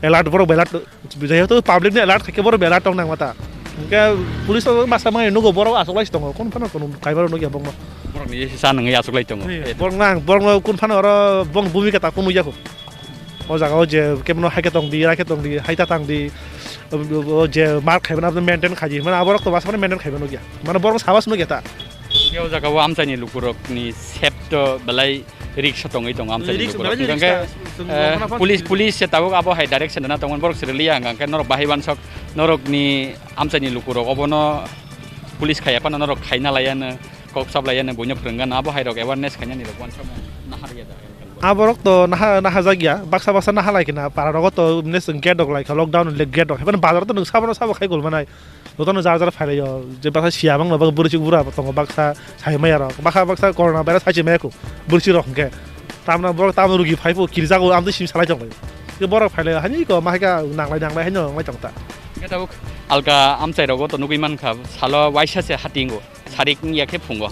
alert borok alert. Jehetu public ni alert khaikhe borok belai tong nang mata. Hingke police rok masa mangya nugo borok asoklai se tongo. Kun phano kun kaibar nukya bongno. Borok ni sa nangya asoklai tongo. Borok nang, borok no kun phano oro bong bumi kata kun nukya kho. O jaga o je kebono hai khe tong di, rai khe tong di, hai ta tang di. O je mark khaiba na maintain khai di. Mane aborok to masa mane maintain khaiba nukya. Mane borok sabas nukya ta. Hingke o jaga o amchai ni lukurok ni sep to belai risk tongwi tongo amchai ni lukurok. Belai risk ta, eh, police, police se tabuk abo hai direction na tongmani borok se rwliya hwnka hwnkhe norok bahai uansuk norok ni amchai ni lukurok obono police khaiya phano norok khaina laiya no kok sap laiya no buino phwrwngya no abo hai rok awareness khaina ni rok uansuk nahar ya da. Aborok to naha, naha jak ya baksa baksa naha lai khe na para rogo to mne chwng gate rok lai kha lockdown le gate rok hai phano bazar to nwng sabo no sabo khai gul manai. Jotono jar jar phailaio, je baksa siya mangno, baksa bwrwi chuk bura tongo, baksa sai maya rok, baksa baksa corona virus sai se maya kho, bwrwi chuk rok hwnkhe. Tamno borok tamno rugi phai pho, kirjago, amtwi sim salai tonglaio. Tei borok phailaio, hani ko ma hai kha nanglai nanglai haino nanglai tong ta. Hwnkhe tabuk alka amchai rogo to nugwi mankha, salo waisa se hatingo, sarik wngya khe phungo.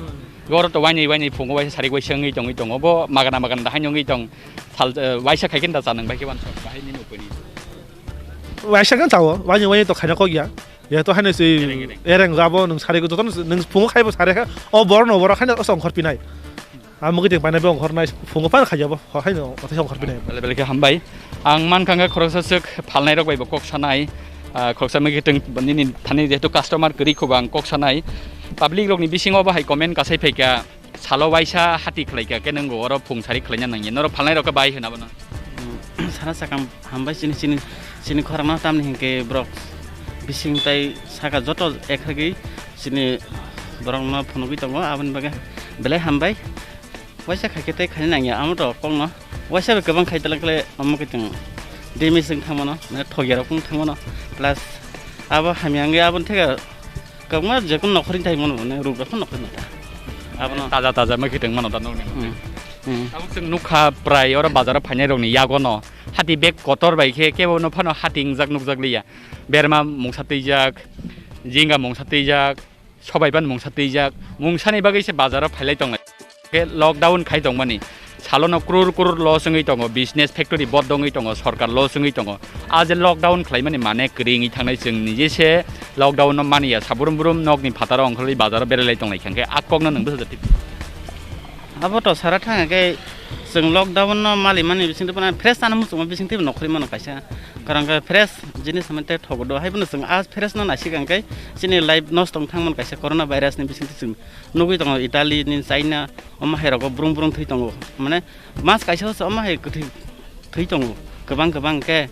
Goro to wainwi wainwi phungo, waisa sarik waisa wngwi tongwi tongo, bo magana magana da haino wngwi tong, sal, eh, waisa khai khe da cha nang bai khe uansuk, bahai nini upani. Waisa khe chao, wainwi wainwi to khaina kok ya. Jehetu haino se ereng, ereng. Ereng jabo nwng sari joto nwng phungo khaibo sari kha, o borok no borok haino oso ongkhor pinai. Amo kiting paina be ongkhor nai phungo pan khaijabo, haino ote ongkhor pinai. Bele bele khe hambai. Ang mankha hwnkhe khoroksa swk phalnai rok bai bo kok sanai. Ah, khoroksa mui kiting nini thani jehetu customer kwrwi khubo ang kok sanai. Public rok ni bisingo bo hai comment kasai phaikha. Salo waisa hati khlaikha, khe nwng oro phung sari khlaina nangya. Norok phalnai rok khe bai hwna bono. Sana sakam hambai chini, chini, chini khorang no tamni hinkhe borok bising tai saka joto ekhargwi chini borok no phunugwi tongo, aboni bagwi belai hambai. Waisa khaikhe tei khaina nangya, amo to kokno waisa bai kwbang khai teleng khle omo kiting damage wng thangmano, mane thokya rok wng thangmano, plus abo hamya wngya aboni theke Kwbangma jekunu nokhorni tai mano, mane, rugrok phano nokhorni ta. Abono taja taja ma khiteng mano da nokni. Hmm. Hmm. Tabuk chwng nukha prai oro bazaro phainai rokni yagono hati bag kotor bai khe kebo no phano hati wngjak nukjak liya. Berma mungsa twijak, jinga mungsa twijak, sobai pan mungsa twijak, mungsani bagwi se bazaro phailai tonglai. Khe lockdown khai tongmani. Thalono crore crore loss wngwi tongo, business factory bondo wngwi tongo, sorkar loss wngwi tongo. A je lockdown khlaimani mane kwrwi wngwi thangnai, chwng nije se lockdown no mani ya, saburum burum nokni phataro ongkhorwi bazaro berai lai tonglai kha, hwnkhe a kokno nwng bwsajak twi? Abo to sara thang khe chwng lockdown no mali mani bising twi fresh ano muchungma bising twi nokhorwi mano kaisa. Karon khe fresh jinis hamante thogo do, hai phano chwng a fresh no naisik ang khe chini life nosto wng thang mano kaisa corona virus ni bising twi chwng nugwi tongo Italy ni, China, omo hai rogo brung brung thwi tongo, mane mas kaisa o se omo hai kwthwi thwi tongo kwbang kwbang khe.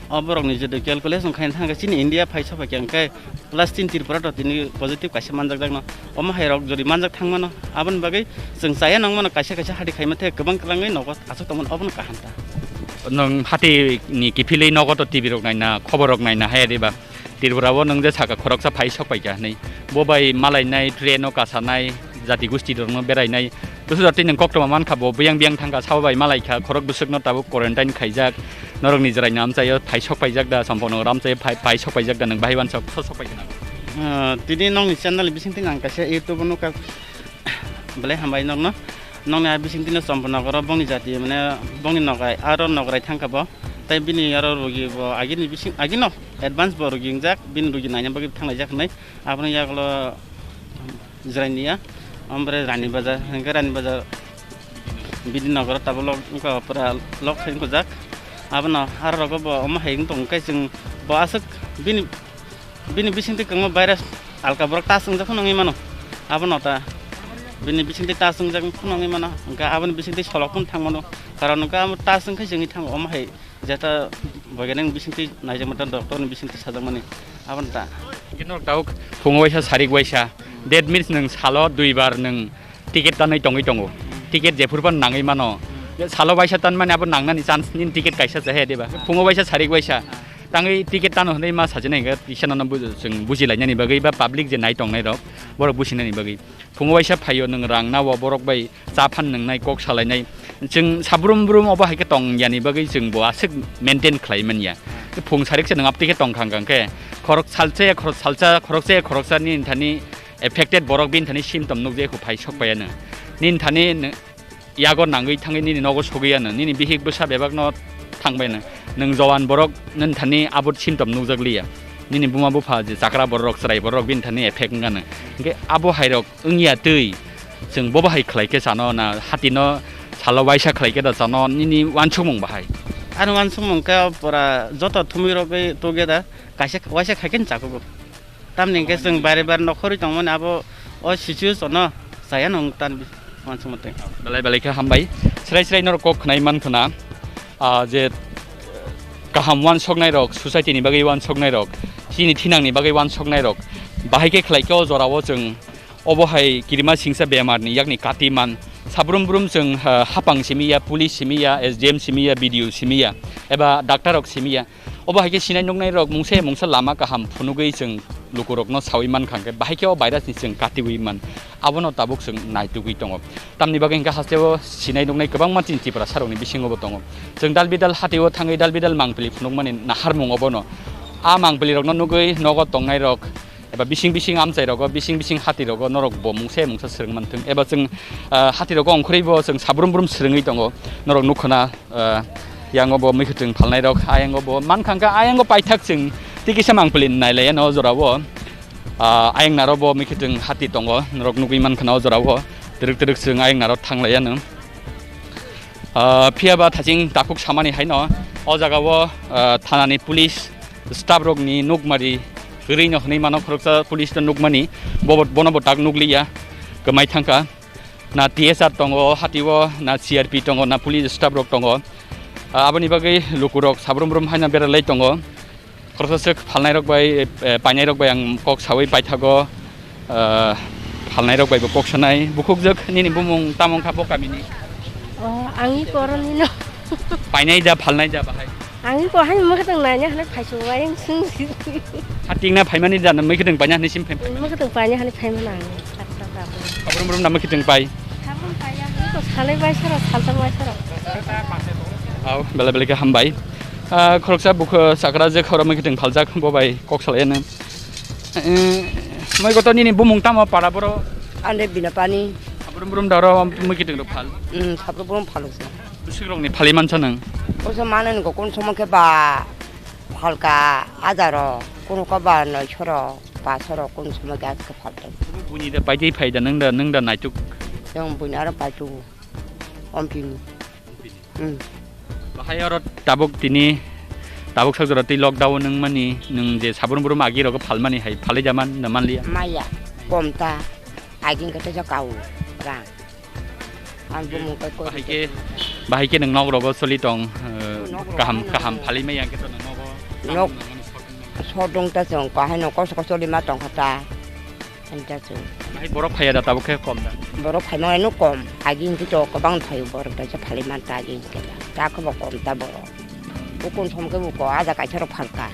O borok ni jodi calculation khai thang khe chini India phai sopai khe hwnkhe class ten Tripura to tini positive kaisa manjak jak no. Omo hai rok jodi manjak thang mano, aboni bagwi chwng chaya nang mano, kaisa kaisa hati khai ma the kwbang kwbangwi nogo aswk tong mano, obono kaham ta. Nwng hati ni kiphilwi nogo to T V rok naina, khobor rok naina hai diba? Tripura o nwng je saka khoroksa phai sok pai kha hinwi. Bo bai malainai, train o kasanai, jati gusti rokno berainai. Bwswk jati nwng koktwma mankha, bo biyang biyang thangkha, sabo bai malaikha, khorok bwswkno tabuk quarantine khaijak. Norokni jwraino amchaio phai sok paijak da, Champaknagar amchaio phai, phai sok paijak da, nwng bahai uansuk so sok paikha na? Ah, tini nokni channel bising tini ang kaisa YouTube o nukha. Belai hambai nokno. Nokni a bising tini Champaknagar o bongni jati mane bongni nogai aro nograi thangkha bo. Tai bini aro rugi bo agini bising agino advance bo rugi wngjak, bini rugi naina bagwi thanglaijak hinwi. Aboni yagulo Jrania, ombre Rani Bazar, hingke Rani Bazar Bidinogoro tabuk lok wngkha, pura lok khai wngkha jak. Abono aro rogo bo omo hai wng tong khe chwng bo aswk bini, bini bisingtwi kwbangma virus alka borok tas wngjak phano wngwi mano. Abono ta bini bisingtwi tas wngjak phano wngwi mano, hingke aboni bisingtwi solok phano thang mano, karon hingke abo tas wngkhe chwngwi thango omo hai. Jeta boiganini bisingtwi naijakmani, doctorni bisingtwi sajakmani, aboni ta. Kinok tabuk phungo waisa, sarik waisa, that means nwng salo duibar nwng ticket tanwi tongwi tongo, ticket jephuru phano nangwi mano. Salo waisa tanmani abo nangnani chance nini ticket kaisa se he diba? Phungo waisa, sarik waisa tangwi ticket tano hwnwi ma sajani hwnkhe kisa nono buj-, chwng bujilainani bagwi ba public je nai tongnairok borok businani bagwi. Phungo waisa phaio nwng rang nao borok bai cha phan nwngnai, kok salainai. Chwng sabrum brum obo hai khe tong yani bagwi chwng bo aswk maintain khlai man ya. Phung sarik se nwng aptwi khe tong khang khang khe khorok salsa ya khorok salsa, khoroksa ya khoroksa nini thani affected borok bini thani symptom nukjai kho phai sok paiya nwng. Nini thani nw-, yago nangwi thangwi nini nogo sogwi ya nwng, nini bihik bwsa bebak no thang bai nwng. Nwng jowan borok nini thani abo symptom nukjak liya. Nini buma bupha je chakra borok, chwrai borok bini thani effect wng kha nwng. Hwnkhe abo hai rok wngya twi, chwng bo bahai khlai khe chano na, hati no salo waisa khlai khe da chano, nini uansukmung bahai? Ani uansukmung khe pura joto thumui rogwi tugya da, kaisa waisa khai khe chakugo. Tamni hwnkhe chwng bare bare nokhorwi tongmani abo o situation no chaya nung tan uansukma twi. Belai belai khe hambai. Srai srai norok kok khnai man khna, ah, je kaham uansuknai rok, society ni bagwi uansuknai rok, chini thinang ni bagwi uansuknai rok, bahai khe khlai khe o jora o chwng Obo hai kirima singsa bemar ni yakni kati man. Sabrum brum chwng, ha, hapang simi ya, police simi ya, S D M simi ya, B D O simi ya, eba doctor rok simi ya. Obo hai khe sinai nuknai rok mungsa ya mungsa lama kaham phunugwi chwng lukurokno sawi man kha hwnkhe, bahai khe o virus ni chwng katiwi man. Abono tabuk chwng naitugwi tongo. Tamni bagwi hwnkhe hasteo sinai nuknai kwbangma chini Tiprasa rokni bisingo bo tongo. Chwng dal bidal hatio thangwi dal bidal mangpili phunukmani naharmung obono. A mangpili rokno nugwi nogo tongnai rok, eba bising bising amchai rogo, bising bising hati rogo norok bo mungsa mungsa swrwng manthwng, eba chwng, ah, hati rogo ongkhorwi bo chwng sabrum brum swrwngwi tongo, norok nukho na, ah, yango bo mwkhwtwng phalnai rok, ayango bo mankha hwnkhe ayango paithak chwng tei kisa mangpili nailaiya no o jora o, ah, ayang naro bo mwkhwtwng hati tongo, norok nugwi mankha na o jora o twrwk twrwk chwng ayang naro thanglaiya no. Ah, phiya ba thaching takhuk samani haino o jaga o, ah, thana ni police staff rok ni nukmari kwrwi no hwnwi mano, khoroksa police no nukmani bo, bono bo tak nukliya, kwmai thangkha. Na T S R tongo, hati o na C R P tongo, na police staff rok tongo. Ah, aboni bagwi lukurok sabrum brum haino beralai tongo. Khoroksa swk phalnairok bai, eh, painairok bai ang kok saui paithago, eh, phalnairok bai bo kok sanai. Bukhukjwk nini bumung tamo wngkha bo kamini? O, ang i koroni no. Painai da, phalnai da bahai? Ang i ko hai mwkhwtwng naina hwnwi phaisu ayang sung. Hating na phaimani da, mwkhwtwng paina hwnwi sim phaim? Mwkhwtwng paina hwnwi phaimani ang. Sabrum brum na mwkhwtwng pai? Sabrum pai ya, ko salai bai sara, salta bai sara. Au, bela bela khe hambai. Ah, khoroksa bukha sakra je khoro mwkhwtwng phaljak bo bai kok salai ano. Eh, moi goto nini bumung tamo para boro? Ande bina pani. Brum brum da oro mui kiting rok phal. Hmm, sabro brum phal se. Bwswk rok ni phali mansa nang. Oso mane ni kokon somo ke ba phalka ajaro, kono ka ba noi soro, pa soro, kono somo ke aske phalta. Buni da paidi phaida nang da, nang da naituk. Yang buni aro paitu. Ompini. Hmm. Bahai oro tabuk tini, tabuk sak jora twi lockdown nung mani, nung je sabrum brum agi rogo phalmani hai phalai jaman na manliya? Maya, komta, aging kete jo kau, rang. Ang bumung kai kori. Bahai ke, bahai ke nung nok rogo soli tong, eh, nok rogo kaham, kaham phalai maya ke to nung nogo. Nok. Sodong ta chong kahai no koso koso lima tong kha ta. Ani ta chong. Bahai borok phaiya da tabuk khe kom da. Borok phaima no kom. Agi hingke to kwbang phaio borok da cha phalai man ta agi hingke da. Ta khe bo kom ta borok. Ukun som khe uko aja kaisa rok phalka.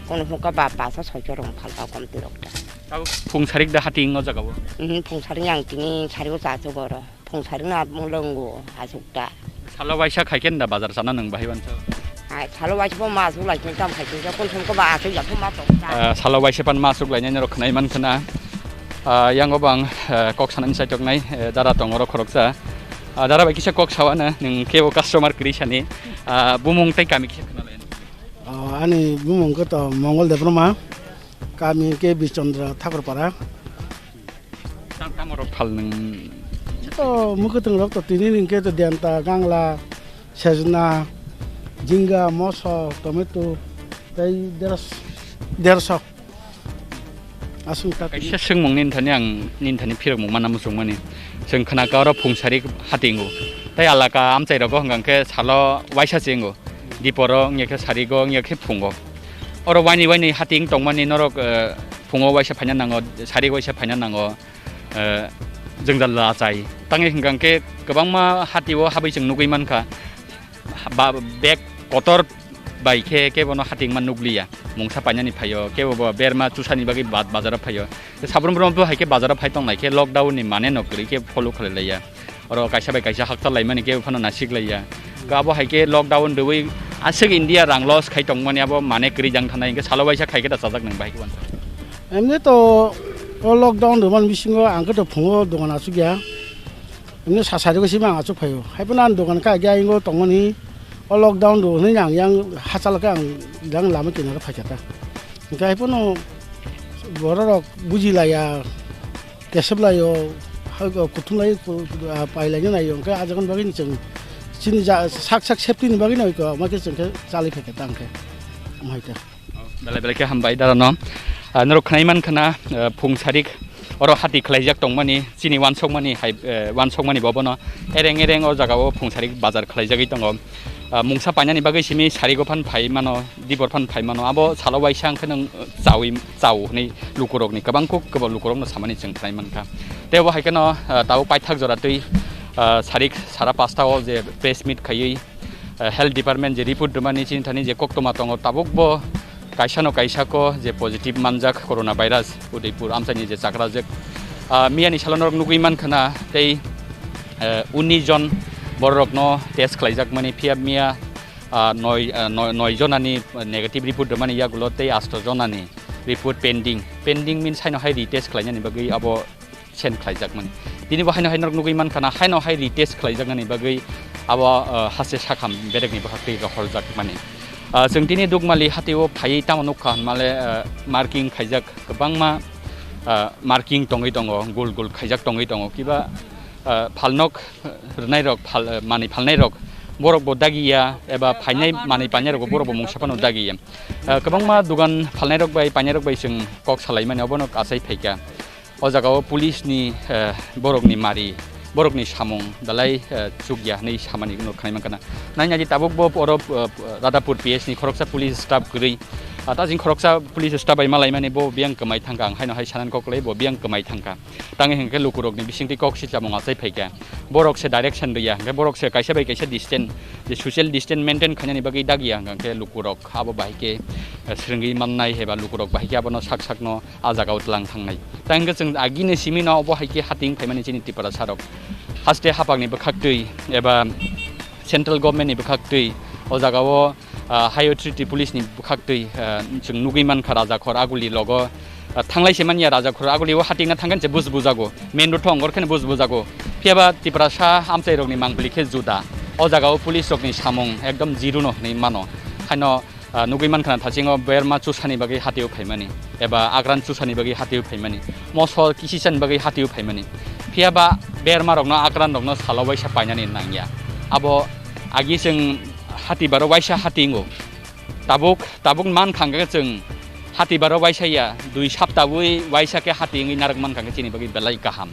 Kono hwnka ba pasa soi chorong phalka kom ti rok da. Tabuk phung sarik da hati ngo jaga bo. Mhm, phung sarik yang tini sarik o cha chu goro. Phung sari na mung lwngo aswk ta. Salo waisa khai khe da bazar sana nwng bahai wansa. Ai, salo waisa bo ma aswk lai khe tam khai khe kon som ko ba aswk ya ma tong ta. Ah, salo waisa pan ma aswk lai nai norok khwnai man khna. Ah, yang obang, eh, kok sanani sai tok nai, eh, dara tong oro khoroksa. Ah, dara bai kisa kok sawa na nwng kebo customer kwrwi sani. Ah, bumung tei kami kisa khna lai. Ah, ani bumung ko to Mongol Debbarma, kami ke Bishchandra Thakurpara. Tang tamo rok phal nung? To mwkhwtwng rok to tini hwnkhe to denta, gangla, sejna, jinga, moso, tomato, tei deras-, derso. Aswk ta tini. Kaisa swngmung nini thani ang nini thani phirokmung mana muchungmani. Chwng khna ka oro phung sarik hatingo. Tei alaka amchai rogo hwnkha khe salo waisa chengo. Diporo wngya khe sarigo wngya khe phungo. Oro waini waini hating tongmani norok, eh, phungo waisa phaina nango, sari waisa phaina nango, eh, jwngjal achai. Tangwi hwnkha khe kwbangma hatio habwi chwng nugwi mankha. Ba, bek kotor bai khe kebono hatingma nukliya. Mungsa painani phaio, kebo bo berma chusani bagwi ba-, bazaro phaio. Sabrum brum bo hai khe bazaro phai tongnai khe lockdown ni mane no kwrwi khe follow khlai laiya. Oro kaisa bai kaisa hakchal laimani kebo phano nasik laiya. Ka abo hai khe lockdown rwui aswk India rang loss khai tongmani abo mane kwrwi jang thanai hwnkhe salo waisa khai khe da chajak nang bai khe wansa. Emni to o lockdown rwmani bisingo ang khe to phungo dogan aswk ya. Emni sa sari ko sima ang aswk phaio. Hai phano ang dogan kha gya ingo tongmani o lockdown rw hwnwi ang yang hachal khe ang jang lama kinaro phaikha ta. Hwnkhe hai phano bororok buji laiya. Kesep lai o, ha, o, kuthum lai, ku-, ku-, a, pai lai nai o, hwnkhe a jagan bagwi ni chwng chini ja, sak sak safety ni bagwi no iko, ma khe chwng khe chalai phai khe tang khe, am hai khe. Belai belai khe hambai dara no. Ah, norok khnai man khna, ah, phung sarik oro hati khlaijak tongmani, chini wansokmani hai, eh, wansokmani bo bono ereng ereng o jaga o phung sarik bazar khlaijagwi tongo. Ah, mungsa painani bagwi simi sarigo phan phai mano, dibor phan phai mano, abo salo waisa hwnkhe nwng, uh, chawi, chao hwnwi lukurokni, kwbang kuk kwbang lukurokno samani chwng khlai mankha. Tei obo hai kheno, uh, tabuk paithak jora twi, uh, sarik sara pasta o je press meet khaiwi, uh, health department je report rwmani chini thani je koktwma tongo, tabuk bo kaisa no kaisa ko je positive manjak corona virus Udaipur amchaini je chakrajak. Ah, miyani salo norok nugwi mankha na tei, eh, unis jon bororokno test khlaijakmani, phiya miya, ah, noi, ah, noi, noi jonani negative report rwmani yagulo tei asto jonani report pending. Pending means haino hai retest khlainani bagwi abo send khlaijakmani. Tini bo haino hai norok nugwi mankha na, haino hai retest khlaijaknani bagwi abo, ah, haste sakham berekni bwkhak twi rohorjakmani. Ah, chwng tini Dukmali hatio phaiwi tamo nukha hwnmale, ah, marking khaijak kwbangma, ah, marking tongwi tongo, gul gul khaijak tongwi tongo. Kiba, ah, phalnok rwnairok, phal, ah, manwi phalnairok, borokbo dagiya eba phainai manwi painairokbo borokbo mungsa phano dagiya. Ah, kwbangma dugan phalnairok bai painairok bai chwng kok salaimani obono achai phaikha. O jagao police ni, eh, borokni mari, borokni samung belai, eh, chukya hwnwi samani no khnai mankha na. Nai nai tabuk bo oro, eh, Radhapur P S ni khoroksa police staff kwrwi. Ah, ta jing khoroksa police staff bai malaimani bo biyang kwmai thangkha, ang haino hai sanan kok lai bo biyang kwmai thangkha. Tangwi hwnkhe lukurokni bisingtwi kok si chamung achai phaikha. Borok se direction rwya, hwnkhe borok se kaisa bai kaisa distance, je social distance maintain khainani bagwi dagya, hwnkhe lukurok abo bahai khe, eh, swrwngwi mannai eba lukurok bahai khe abono sak sakno ah jagao tlang thangnai. Tei hwnkhe chwng agini simi no obo hai khe hating phaimani chini Tiprasa rok. Haste haphangni bwkhaktwi eba central government ni bwkhaktwi o jagao, ah, high authority police ni bwkhaktwi, ah, chwng nugwi mankha Rajakhor Aguli logo, ah, thanglai se manya Rajakhor, aguli o hatingna thangkhe se buj bujago, main road thong gorkhe buj bujago. Phiyaba Tiprasa amchairokni mangpili khe juda. O jagao police rokni samung ekdom zero no hinwi mano. Haino, ah, nugwi mankha na thasingo berma chusani bagwi hatio phaimani, eba agran chusani bagwi hatio phaimani, mosol kisisani bagwi hatio phaimani. Phiyaba berma rokno, agran rokno salo waisa painani nangya. Abo agi chwng hati baro waisa hati wngo. Tabuk, tabuk man khangkhe chwng hati baro waisa ya, dui sapta wi waisa khe hati wngwi narwk man khangkhe chini bagwi belai kaham.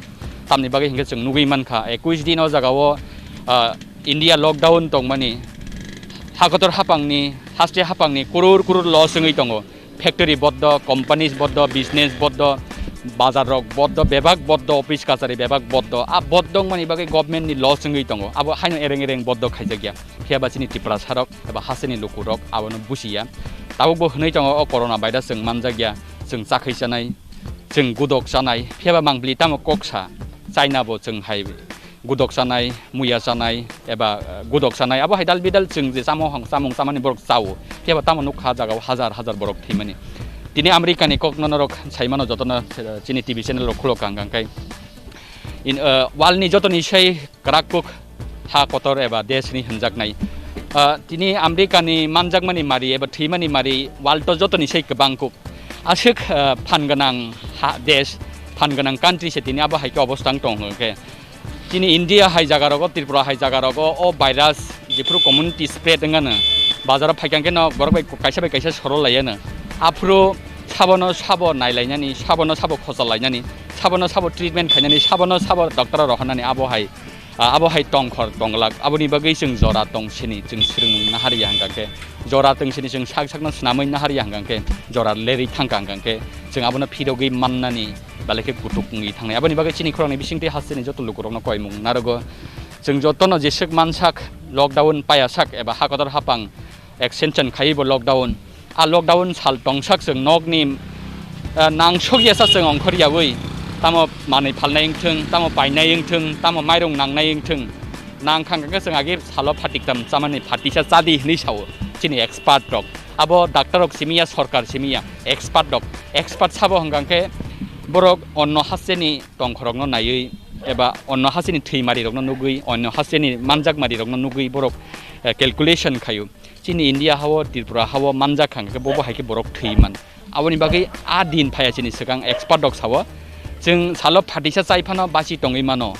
Tamni bagwi hinkhe chwng nugwi mankha, ekush din o jagao, ah, India lockdown tongmani, hakotor hapangni, haste hapangni kurur kurur loss wngwi tongo. Factory boddo, companies boddo, business boddo, bazar rok boddo, bebak boddo, office kachari bebak boddo. A boddo wngmani bagwi government ni loss wngwi tongo. Abo haino ereng ereng boddo khaijakya. Phiyaba chini Tiprasa rok eba hasteni lukurok abono buchiya. Tabukbo hwnwi tongo, o corona virus chwng manjakya, chwng chakhwi chanai, chwng gudok chanai. Phiyaba mangpili tamo kok sa, China bo chwng hai gudok chanai, muya chanai, eba, eh, gudok chanai. Abo hai dal bidal chwng je chamo hang-, chamung chamani borok chao. Phiyaba tamo nukha jagao hajar hajar borok thwimani. Tini America ni kok no norok saimano jotono, eh, chini T V channel rok khulok kang kang khe. In, eh, world ni jotoni sai kwrak kuk ha kotor eba desh ni hwnjaknai. Ah, tini America ni manjakmani mari eba thwimani mari world o jotoni sai kwbang kuk. Aswk, ah, phan gwnang ha, desh, phan gwnang country se tini abo hai khe obostha wng tong hwnkhe. Chini India hai jaga rogo, Tripura hai jaga rogo o virus jephuru community spread wngano, bazar o phaikha khe no borok bai kaisa bai kaisa sorol laiano. Aphuru sabono sabo nailainani, sabono sabo khochal lainani, sabono sabo treatment khainani, sabono sabo doctor o rohornani abo hai Ah, abo hai tongkhor tongglak, aboni bagwi chwng jora tong sini chwng swrwng nahar ya hwnkha khe, jora tong sini chwng sak sakno swnamwi nahar ya hwnkha khe, jora lerwi thangkha hwnkha khe, chwng abono phirogwi mannani belai khe kutuk wngwi thangnai. Aboni bagwi chini khorangni bisingtwi hasteni joto lukurokno koimung narogo. Chwng jotono jeswk mansak, lockdown payasak eba hakotor hapang, extension khaiwi bo lockdown. A lockdown sal tongsak chwng nokni, ah, nangsok yasa chwng ongkhor yawi. Tamo manwi phalnai wngthwng, tamo painai wngthwng, tamo mairung nangnai wngthwng. Nang khang khe chwng agi salo phatik tam chamani phatisa chadi hinwi sao chini expert rok. Abo doctor rok simi ya, sorkar simi ya, expert rok. Expert sabo hwnkha khe borok onno hasteni tongkhorokno naiwi eba onno hasteni thwimari rokno nugwi, onno hasteni manjakmari rokno nugwi borok, eh, calculation khaio. Chini India hao, Tripura hao manjak kha hwnkhe bobo hai khe borok thwi man. Aboni bagwi a din phaiya chini swkang expert rok sao, chwng salo phatisa chai phano basi tongwi mano.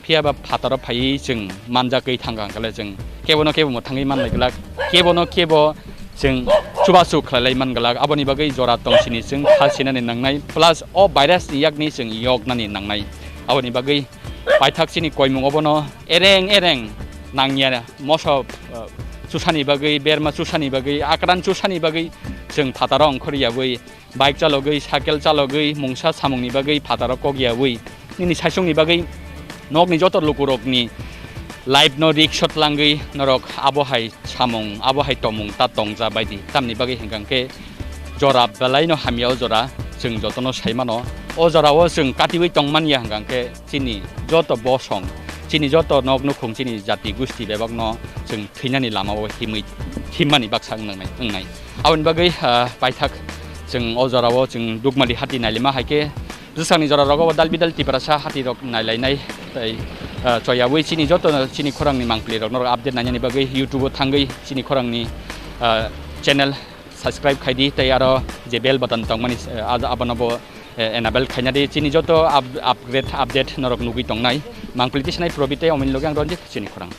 Phiya ba phataro phaiwi chwng manjakwi thangkha hwnkhe chwng kebono kebo mwthangwi manlai glak, kebono kebo chwng chubachu khlailai man glak. Aboni bagwi jora tong sini chwng kha sinani nangnai, plus o virus ni yakni chwng yoknani nangnai. Aboni bagwi paithak chini koimung obono ereng ereng nangya moso, uh, chusani bagwi, berma chusani bagwi, akran chusani bagwi chwng phataro ongkhor yawi, bike chalogwi, cycle chalogwi, mungsa samungni bagwi phataro kok yawi, nini saichungni bagwi nokni joto lukurokni life no risk o tlangwi norok abo hai samung, abo hai tomung ta tongja baidi. Tamni bagwi hwnkha khe jora belaino hamya o jora, chwng jotono sai mano. O jorao chwng katiwi tongmanya hwnkha khe chini joto bosong, chini joto nok nukhung, chini jati gusti bebakno chwng thwinani lamao himwi, himmani baksa wngnai, wngnai. Aboni bagwi, ah, paithak chwng o jorao chwng Dukmali hati nailima hai khe bwsakni jora rogo dal bidal Tiprasa hati rok nailainai tei, ah, choyawi chini joto chini khorangni mangpili rok norok update nainani bagwi YouTube o thangwi chini khorangni, ah, channel subscribe khaidi tei aro je bell button tongmani, eh, ad-, abono bo, eh, enable khaina di. Chini joto up-, upgrade, update norok nugwi tongnai. Mangpili tisanai Probit tei omoni loge ang Ranjit chini khorang.